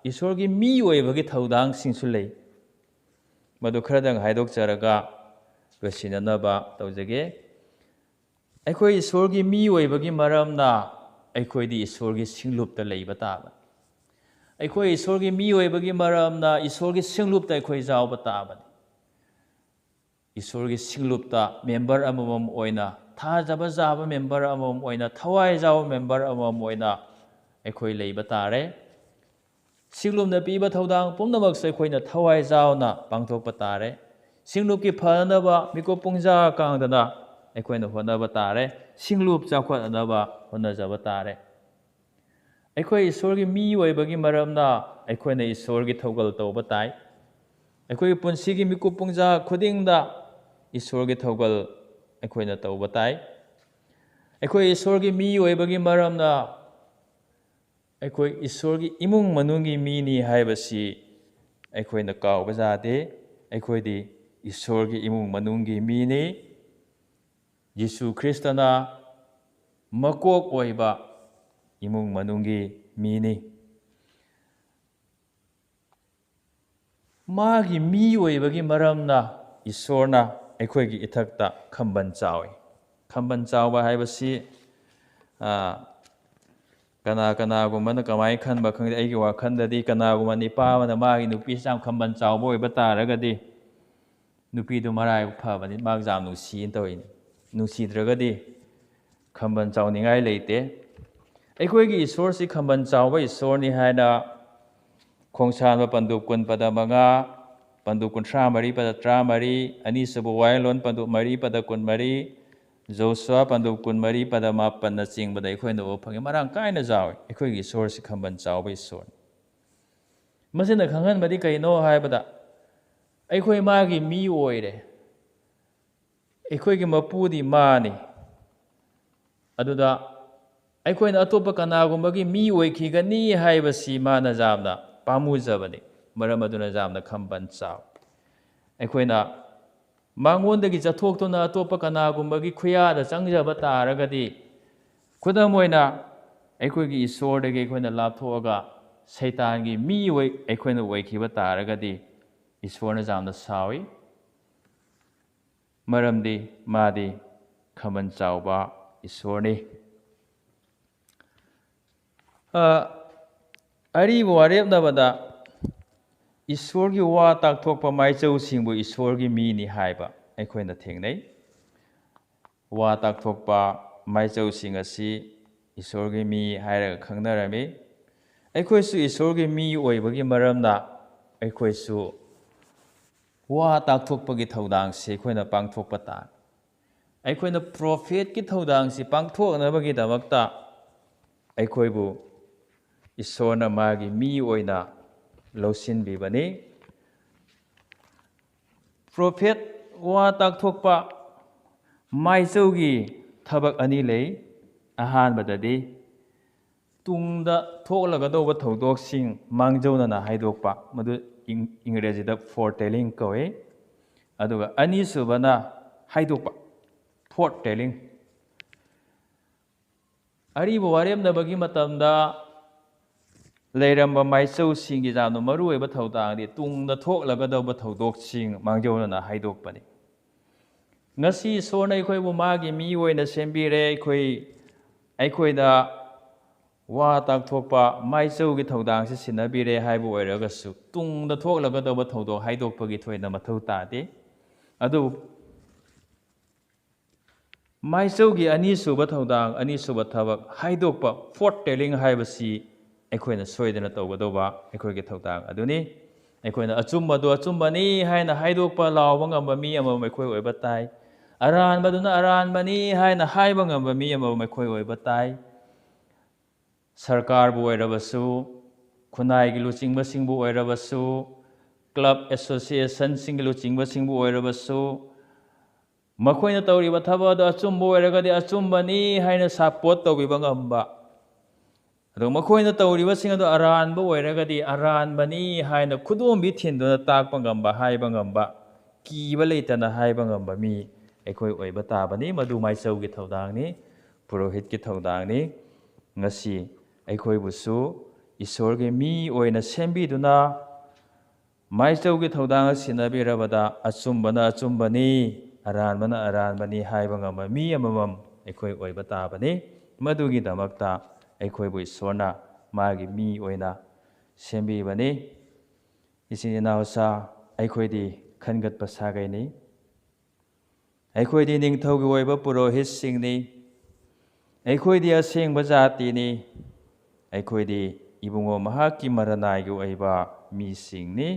ꯏꯁꯣꯔꯒꯤ ꯃꯤ ꯑꯣꯏꯕꯒꯤ ꯊꯧꯗꯥꯡꯁꯤꯡꯁꯨ ꯂꯩ꯫ ꯃꯗꯨ ꯈꯔꯗꯪ ꯍꯥꯏꯗꯣꯛꯆꯔꯒ ꯂꯣꯏꯁꯤꯟꯅꯅꯕ ꯇꯧꯖꯒꯦ꯫ ꯑꯩꯈꯣꯏ ꯏꯁꯣꯔꯒꯤ ꯃꯤ ꯑꯣꯏꯕꯒꯤ ꯃꯔꯝꯅ ꯑꯩꯈꯣꯏꯗꯤ ꯏꯁꯣꯔꯒꯤ ꯁꯤꯡꯂꯨꯞꯇ ꯂꯩꯕ ꯇꯥꯕꯅꯤ꯫ ꯑꯩꯈꯣꯏ ꯏꯁꯣꯔꯒꯤ ꯃꯤ ꯑꯣꯏꯕꯒꯤ ꯃꯔꯝꯅ ꯏꯁꯣꯔꯒꯤ ꯁꯤꯡꯂꯨꯞꯇ ꯑꯩꯈꯣꯏ ꯌꯥꯎꯕ ꯇꯥꯕꯅꯤ꯫ ꯏꯁꯣꯔꯒꯤ ꯁꯤꯡꯂꯨꯞꯇ ꯃꯦꯝꯕꯔ ꯑꯃꯃꯝ ꯑꯣꯏꯅ, ꯊꯥꯖꯕ ꯌꯥꯕ ꯃꯦꯝꯕꯔ ꯑꯃꯃꯝ ꯑꯣꯏꯅ, ꯊꯋꯥꯏ ꯌꯥꯎꯕ ꯃꯦꯝꯕꯔ ꯑꯃꯃꯝ ꯑꯣꯏꯅ ꯑꯩꯈꯣꯏ ꯂꯩꯕ ꯇꯥꯔꯦ꯫ ꯁꯤꯡꯂꯨꯞꯅ ꯄꯤꯕ ꯊꯧꯗꯥꯡ ꯄꯨꯝꯅꯃꯛꯁꯨ ꯑꯩꯈꯣꯏꯅ ꯊꯋꯥꯏ ꯌꯥꯎꯅ ꯄꯥꯡꯊꯣꯛꯄ ꯇꯥꯔꯦ꯫ ꯁꯤꯡꯂꯨꯞꯀꯤ ꯐꯅꯅꯕ ꯃꯤꯀꯨꯞ ꯄꯨꯡꯖꯥ ꯀꯥꯡꯗꯅ ꯑꯩꯈꯣꯏꯅ ꯍꯣꯠꯅꯕ ꯇꯥꯔꯦ꯫ ꯁꯤꯡꯂꯨꯞ ꯆꯥꯎꯈꯠꯅꯅꯕ ꯍꯣꯠꯅꯖꯕ ꯇꯥꯔꯦ꯫ ꯑꯩꯈꯣꯏ ꯏꯁꯣꯔꯒꯤ ꯃꯤ ꯑꯣꯏꯕꯒꯤ ꯃꯔꯝꯅ ꯑꯩꯈꯣꯏꯅ ꯏꯁꯣꯔꯒꯤ ꯊꯧꯒꯜ ꯇꯧꯕ ꯇꯥꯏ꯫ ꯑꯩꯈꯣꯏꯒꯤ ꯄꯨꯟꯁꯤꯒꯤ ꯃꯤꯀꯨꯞ ꯄꯨꯡꯖꯥ ꯈꯨꯗꯤꯡꯗ ꯏꯁꯣꯔꯒꯤ ꯊꯧꯒꯜ ꯑꯩꯈꯣꯏꯅ ꯇꯧꯕ ꯇꯥꯏ꯫ ꯑꯩꯈꯣꯏ ꯏꯁꯣꯔꯒꯤ ꯃꯤ ꯑꯣꯏꯕꯒꯤ ꯃꯔꯝꯅ ꯑꯩꯈꯣꯏ ꯏꯁꯣꯔꯒꯤ ꯏꯃꯨꯡ ꯃꯅꯨꯡꯒꯤ ꯃꯤꯅꯤ ꯍꯥꯏꯕꯁꯤ ꯑꯩꯈꯣꯏꯅ ꯀꯥꯎꯕ ꯌꯥꯗꯦ꯫ ꯑꯩꯈꯣꯏꯗꯤ ꯏꯁꯣꯔꯒꯤ ꯏꯃꯨꯡ ꯃꯅꯨꯡꯒꯤ ꯃꯤꯅꯤ꯫ ꯖꯤꯁꯨ ꯈ꯭ꯔꯤꯁꯇꯅ ꯃꯀꯣꯛ ꯑꯣꯏꯕ ꯏꯃꯨꯡ ꯃꯅꯨꯡꯒꯤ ꯃꯤꯅꯤ꯫ ꯃꯥꯒꯤ ꯃꯤ ꯑꯣꯏꯕꯒꯤ ꯃꯔꯝꯅ ꯏꯁꯣꯔꯅ ꯑꯩꯈꯣꯏꯒꯤ ꯏꯊꯛꯇ ꯈꯝꯕꯟ ꯆꯥꯎꯏ꯫ ꯈꯝꯕꯟ ꯆꯥꯎꯕ ꯍꯥꯏꯕꯁꯤ, ꯑ, ꯀꯅꯥ ꯀꯅꯥꯒꯨꯝꯕꯅ ꯀꯃꯥꯏꯅ ꯈꯟꯕ ꯈꯪꯗꯦ, ꯑꯩꯒꯤ ꯋꯥꯈꯜꯗꯗꯤ ꯀꯅꯥꯒꯨꯝꯕ ꯅꯤꯄꯥ ꯑꯃꯅ ꯃꯥꯒꯤ ꯅꯨꯄꯤꯁꯤ ꯌꯥꯝ ꯈꯝꯕꯟ ꯆꯥꯎꯕ ꯑꯣꯏꯕ ꯇꯥꯔꯒꯗꯤ, ꯅꯨꯄꯤꯗꯨ ꯃꯔꯥꯏꯕꯛ ꯐꯕꯅꯤ, ꯃꯥꯁꯨ ꯌꯥꯝ ꯅꯨꯡꯁꯤꯅ ꯇꯧꯔꯤꯅꯤ, ꯅꯨꯡꯁꯤꯗ꯭ꯔꯒꯗꯤ ꯈꯝꯕꯟ ꯆꯥꯎꯅꯤꯡꯉꯥꯏ ꯂꯩꯇꯦ꯫ ꯑꯩꯈꯣꯏꯒꯤ ꯏꯁꯣꯔꯁꯤ ꯈꯝꯕꯟ ꯆꯥꯎꯕ ꯏꯁꯣꯔꯅꯤ ꯍꯥꯏꯅ ꯈꯣꯡꯁꯥꯟꯕ ꯄꯟꯗꯨꯞ ꯀꯨꯟ ꯄꯗ ꯃꯉꯥ, ꯄꯟꯗꯨꯞ ꯀꯨꯟꯊ꯭ꯔꯥ ꯃꯔꯤ ꯄꯗ ꯇꯔꯥꯃꯔꯤ, ꯑꯅꯤꯁꯨꯕ ꯋꯥꯌꯦꯜꯂꯣꯟ ꯄꯟꯗꯨꯞ ꯃꯔꯤ ꯄꯗ ꯀꯨꯟꯃꯔꯤ, ꯖꯣꯁꯨꯋꯥ ꯄꯟꯗꯨꯞ ꯀꯨꯟꯃꯔꯤ ꯄꯗ ꯃꯥꯄꯟꯅꯆꯤꯡꯕꯗ ꯑꯩꯈꯣꯏꯅ ꯎꯕ ꯐꯪꯉꯤ꯫ ꯃꯔꯥꯡ ꯀꯥꯏꯅ ꯆꯥꯎꯏ꯫ ꯑꯩꯈꯣꯏꯒꯤ ꯏꯁꯣꯔꯁꯤ ꯈꯝꯕꯟ ꯆꯥꯎꯕ ꯏꯁꯣꯔꯅꯤ꯫ ꯃꯁꯤꯅ ꯈꯪꯍꯟꯕꯗꯤ ꯀꯩꯅꯣ ꯍꯥꯏꯕꯗ, ꯑꯩꯈꯣꯏ ꯃꯥꯒꯤ ꯃꯤ ꯑꯣꯏꯔꯦ, ꯑꯩꯈꯣꯏꯒꯤ ꯃꯄꯨꯗꯤ ꯃꯥꯅꯤ꯫ ꯑꯗꯨꯗ ꯑꯩꯈꯣꯏꯅ ꯑꯇꯣꯞꯄ ꯀꯅꯥꯒꯨꯝꯕꯒꯤ ꯃꯤ ꯑꯣꯏꯈꯤꯒꯅꯤ ꯍꯥꯏꯕꯁꯤ ꯃꯥꯅ ꯌꯥꯝꯅ ꯄꯥꯝꯃꯨꯖꯕꯅꯤ꯫ ꯃꯔꯝ ꯑꯗꯨꯅ ꯌꯥꯝꯅ ꯈꯝꯕꯟ ꯆꯥꯎ꯫ ꯑꯩꯈꯣꯏꯅ ꯃꯉꯣꯟꯗꯒꯤ ꯆꯠꯊꯣꯛꯇꯨꯅ ꯑꯇꯣꯞꯄ ꯀꯅꯥꯒꯨꯝꯕꯒꯤ ꯈꯨꯌꯥꯗ ꯆꯪꯖꯕ ꯇꯥꯔꯒꯗꯤ, ꯈꯨꯗꯝ ꯑꯣꯏꯅ, ꯑꯩꯈꯣꯏꯒꯤ ꯏꯁꯣꯔꯗꯒꯤ ꯑꯩꯈꯣꯏꯅ ꯂꯥꯞꯊꯣꯛꯑꯒ ꯁꯩꯇꯥꯟꯒꯤ ꯃꯤ ꯑꯣꯏ, ꯑꯩꯈꯣꯏꯅ ꯑꯣꯏꯈꯤꯕ ꯇꯥꯔꯒꯗꯤ, ꯏꯁꯣꯔꯅ ꯌꯥꯝꯅ ꯁꯥꯎꯏ꯫ ꯃꯔꯝꯗꯤ ꯃꯥꯗꯤ ꯈꯝꯕꯟ ꯆꯥꯎꯕ ꯏꯁꯣꯔꯅꯤ꯫ ꯑ, ꯑꯔꯤꯕ ꯋꯥꯔꯦꯞꯅꯕꯗ ꯏꯁꯣꯔꯒꯤ ꯋꯥ ꯇꯥꯛꯊꯣꯛꯄ ꯃꯥꯏꯆꯧꯁꯤꯡꯕꯨ ꯏꯁꯣꯔꯒꯤ ꯃꯤꯅꯤ ꯍꯥꯏꯕ ꯑꯩꯈꯣꯏꯅ ꯊꯦꯡꯅꯩ꯫ ꯋꯥ ꯇꯥꯛꯊꯣꯛꯄ ꯃꯥꯏꯆꯧꯁꯤꯡ ꯑꯁꯤ ꯏꯁꯣꯔꯒꯤ ꯃꯤ ꯍꯥꯏꯔꯒ ꯈꯪꯅꯔꯝꯃꯤ꯫ ꯑꯩꯈꯣꯏꯁꯨ ꯏꯁꯣꯔꯒꯤ ꯃꯤ ꯑꯣꯏꯕꯒꯤ ꯃꯔꯝꯅ ꯑꯩꯈꯣꯏꯁꯨ ꯋꯥ ꯇꯥꯛꯊꯣꯛꯄꯒꯤ ꯊꯧꯗꯥꯡꯁꯤ ꯑꯩꯈꯣꯏꯅ ꯄꯥꯡꯊꯣꯛꯄ ꯇꯥꯏ꯫ ꯑꯩꯈꯣꯏꯅ ꯄ꯭ꯔꯣꯐꯦꯠꯀꯤ ꯊꯧꯗꯥꯡꯁꯤ ꯄꯥꯡꯊꯣꯛꯅꯕꯒꯤꯗꯃꯛꯇ ꯑꯩꯈꯣꯏꯕꯨ ꯏꯁꯣꯔꯅ ꯃꯥꯒꯤ ꯃꯤ ꯑꯣꯏꯅ ꯂꯧꯁꯤꯟꯕꯤꯕꯅꯤ꯫ ꯄ꯭ꯔꯣꯐꯦꯠ ꯋꯥ ꯇꯥꯛꯊꯣꯛꯄ ꯃꯥꯏꯆꯧꯒꯤ ꯊꯕꯛ ꯑꯅꯤ ꯂꯩ꯫ ꯑꯍꯥꯟꯕꯗꯗꯤ ꯇꯨꯡꯗ ꯊꯣꯛꯂꯒꯗꯧꯕ ꯊꯧꯗꯣꯛꯁꯤꯡ ꯃꯥꯡꯖꯧꯅꯅ ꯍꯥꯏꯗꯣꯛꯄ, ꯃꯗꯨ ꯏꯪ-, ꯏꯪꯒ꯭ꯔꯦꯖꯤꯗ ꯐꯣꯔ ꯇꯦꯂꯤꯡ ꯀꯧꯏ꯫ ꯑꯗꯨꯒ ꯑꯅꯤꯁꯨꯕꯅ ꯍꯥꯏꯗꯣꯛꯄ, ꯐꯣꯔꯠ ꯇꯦꯂꯤꯡ꯫ ꯑꯔꯤꯕ ꯋꯥꯔꯦꯝꯅꯕꯒꯤ ꯃꯇꯝꯗ ꯂꯩꯔꯝꯕ ꯃꯥꯏꯆꯧꯁꯤꯡꯒꯤ ꯌꯥꯝꯅ ꯃꯔꯨꯑꯣꯏꯕ ꯊꯧꯗꯥꯡꯗꯤ ꯇꯨꯡꯗ ꯊꯣꯛꯂꯒꯗꯧꯕ ꯊꯧꯗꯣꯛꯁꯤꯡ ꯃꯥꯡꯖꯧꯅꯅ ꯍꯥꯏꯗꯣꯛꯄꯅꯤ꯫ ꯉꯁꯤ ꯏꯁꯣꯔꯅ ꯑꯩꯈꯣꯏꯕꯨ ꯃꯥꯒꯤ ꯃꯤ ꯑꯣꯏꯅ ꯁꯦꯝꯕꯤꯔꯦ, ꯑꯩꯈꯣꯏ, ꯑꯩꯈꯣꯏꯗ ꯋꯥ ꯇꯥꯛꯊꯣꯛꯄ, ꯃꯥꯏꯆꯧꯒꯤ ꯊꯧꯗꯥꯡꯁꯤ ꯁꯤꯟꯅꯕꯤꯔꯦ ꯍꯥꯏꯕ ꯑꯣꯏꯔꯒꯁꯨ, ꯇꯨꯡꯗ ꯊꯣꯛꯂꯒꯗꯧꯕ ꯊꯧꯗꯣꯛ ꯍꯥꯏꯗꯣꯛꯄꯒꯤ ꯊꯣꯏꯅ ꯃꯊꯧ ꯇꯥꯗꯦ꯫ ꯑꯗꯨꯕꯨ ꯃꯥꯏꯆꯧꯒꯤ ꯑꯅꯤꯁꯨꯕ ꯊꯧꯗꯥꯡ, ꯑꯅꯤꯁꯨꯕ ꯊꯕꯛ ꯍꯥꯏꯗꯣꯛꯄ, ꯐꯣꯔꯠ ꯇꯦꯂꯤꯡ ꯍꯥꯏꯕꯁꯤ ꯑꯩꯈꯣꯏꯅ ꯁꯣꯏꯗꯅ ꯇꯧꯒꯗꯧꯕ ꯑꯩꯈꯣꯏꯒꯤ ꯊꯧꯗꯥꯡ ꯑꯗꯨꯅꯤ꯫ ꯑꯩꯈꯣꯏꯅ ꯑꯆꯨꯝꯕꯗꯨ ꯑꯆꯨꯝꯕꯅꯤ ꯍꯥꯏꯅ ꯍꯥꯏꯗꯣꯛꯄ ꯂꯥꯎꯕ ꯉꯝꯕ ꯃꯤ ꯑꯃꯃꯝ ꯑꯩꯈꯣꯏ ꯑꯣꯏꯕ ꯇꯥꯏ꯫ ꯑꯔꯥꯟꯕꯗꯨꯅ ꯑꯔꯥꯟꯕꯅꯤ ꯍꯥꯏꯅ ꯍꯥꯏꯕ ꯉꯝꯕ ꯃꯤ ꯑꯃꯃꯝ ꯑꯩꯈꯣꯏ ꯑꯣꯏꯕ ꯇꯥꯏ꯫ ꯁꯔꯀꯥꯔꯕꯨ ꯑꯣꯏꯔꯕꯁꯨ, ꯈꯨꯟꯅꯥꯏꯒꯤ ꯂꯨꯆꯤꯡꯕꯁꯤꯡꯕꯨ ꯑꯣꯏꯔꯕꯁꯨ, ꯀ꯭ꯂꯕ ꯑꯦꯁꯣꯁꯤꯌꯦꯁꯟꯁꯤꯡꯒꯤ ꯂꯨꯆꯤꯡꯕꯁꯤꯡꯕꯨ ꯑꯣꯏꯔꯕꯁꯨ, ꯃꯈꯣꯏꯅ ꯇꯧꯔꯤꯕ ꯊꯕꯛ ꯑꯗꯨ ꯑꯆꯨꯝꯕ ꯑꯣꯏꯔꯒꯗꯤ ꯑꯆꯨꯝꯕꯅꯤ ꯍꯥꯏꯅ ꯁꯄꯣꯔꯠ ꯇꯧꯕꯤꯕ ꯉꯝꯕ, ꯑꯗꯨꯒ ꯃꯈꯣꯏꯅ ꯇꯧꯔꯤꯕꯁꯤꯡ ꯑꯗꯨ ꯑꯔꯥꯟꯕ ꯑꯣꯏꯔꯒꯗꯤ ꯑꯔꯥꯟꯕꯅꯤ ꯍꯥꯏꯅ ꯈꯨꯗꯣꯝꯕꯤ ꯊꯤꯟꯗꯨꯅ ꯇꯥꯛꯄ ꯉꯝꯕ, ꯍꯥꯏꯕ ꯉꯝꯕ, ꯀꯤꯕ ꯂꯩꯇꯅ ꯍꯥꯏꯕ ꯉꯝꯕ ꯃꯤ ꯑꯩꯈꯣꯏ ꯑꯣꯏꯕ ꯇꯥꯕꯅꯤ꯫ ꯃꯗꯨ ꯃꯥꯏꯆꯧꯒꯤ ꯊꯧꯗꯥꯡꯅꯤ, ꯄꯨꯔꯣꯍꯤꯠꯀꯤ ꯊꯧꯗꯥꯡꯅꯤ꯫ ꯉꯁꯤ ꯑꯩꯈꯣꯏꯕꯨꯁꯨ ꯏꯁꯣꯔꯒꯤ ꯃꯤ ꯑꯣꯏꯅ ꯁꯦꯝꯕꯤꯗꯨꯅ ꯃꯥꯏꯆꯧꯒꯤ ꯊꯧꯗꯥꯡ ꯑꯁꯤ ꯁꯤꯟꯅꯕꯤꯔꯕꯗ ꯑꯆꯨꯝꯕꯅ ꯑꯆꯨꯝꯕꯅꯤ, ꯑꯔꯥꯟꯕꯅ ꯑꯔꯥꯟꯕꯅꯤ ꯍꯥꯏꯕ ꯉꯝꯕ ꯃꯤ ꯑꯃꯃꯝ ꯑꯩꯈꯣꯏ ꯑꯣꯏꯕ ꯇꯥꯕꯅꯤ꯫ ꯃꯗꯨꯒꯤꯗꯃꯛꯇ ꯑꯩꯈꯣꯏꯕꯨ ꯏꯁꯣꯔꯅ ꯃꯥꯒꯤ ꯃꯤ ꯑꯣꯏꯅ ꯁꯦꯝꯕꯤꯕꯅꯤ꯫ ꯏꯆꯤꯟ ꯏꯅꯥꯎꯁꯥ, ꯑꯩꯈꯣꯏꯗꯤ ꯈꯟꯒꯠꯄ ꯁꯥꯒꯩꯅꯤ꯫ ꯑꯩꯈꯣꯏꯗꯤ ꯅꯤꯡꯊꯧꯒꯤ ꯑꯣꯏꯕ ꯄꯨꯔꯣꯍꯤꯠꯁꯤꯡꯅꯤ꯫ ꯑꯩꯈꯣꯏꯗꯤ ꯑꯁꯦꯡꯕ ꯖꯥꯇꯤꯅꯤ꯫ ꯑꯩꯈꯣꯏꯗꯤ ꯏꯕꯨꯡꯉꯣ ꯃꯍꯥꯛꯀꯤ ꯃꯔꯅꯥꯏꯒꯤ ꯑꯣꯏꯕ ꯃꯤꯁꯤꯡꯅꯤ꯫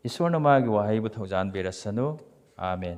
ꯏꯁꯣꯔꯅ ꯃꯥꯒꯤ ꯋꯥꯍꯩꯕꯨ ꯊꯧꯖꯥꯟꯕꯤꯔꯁꯅꯨ꯫ ꯑꯥꯃꯦꯟ꯫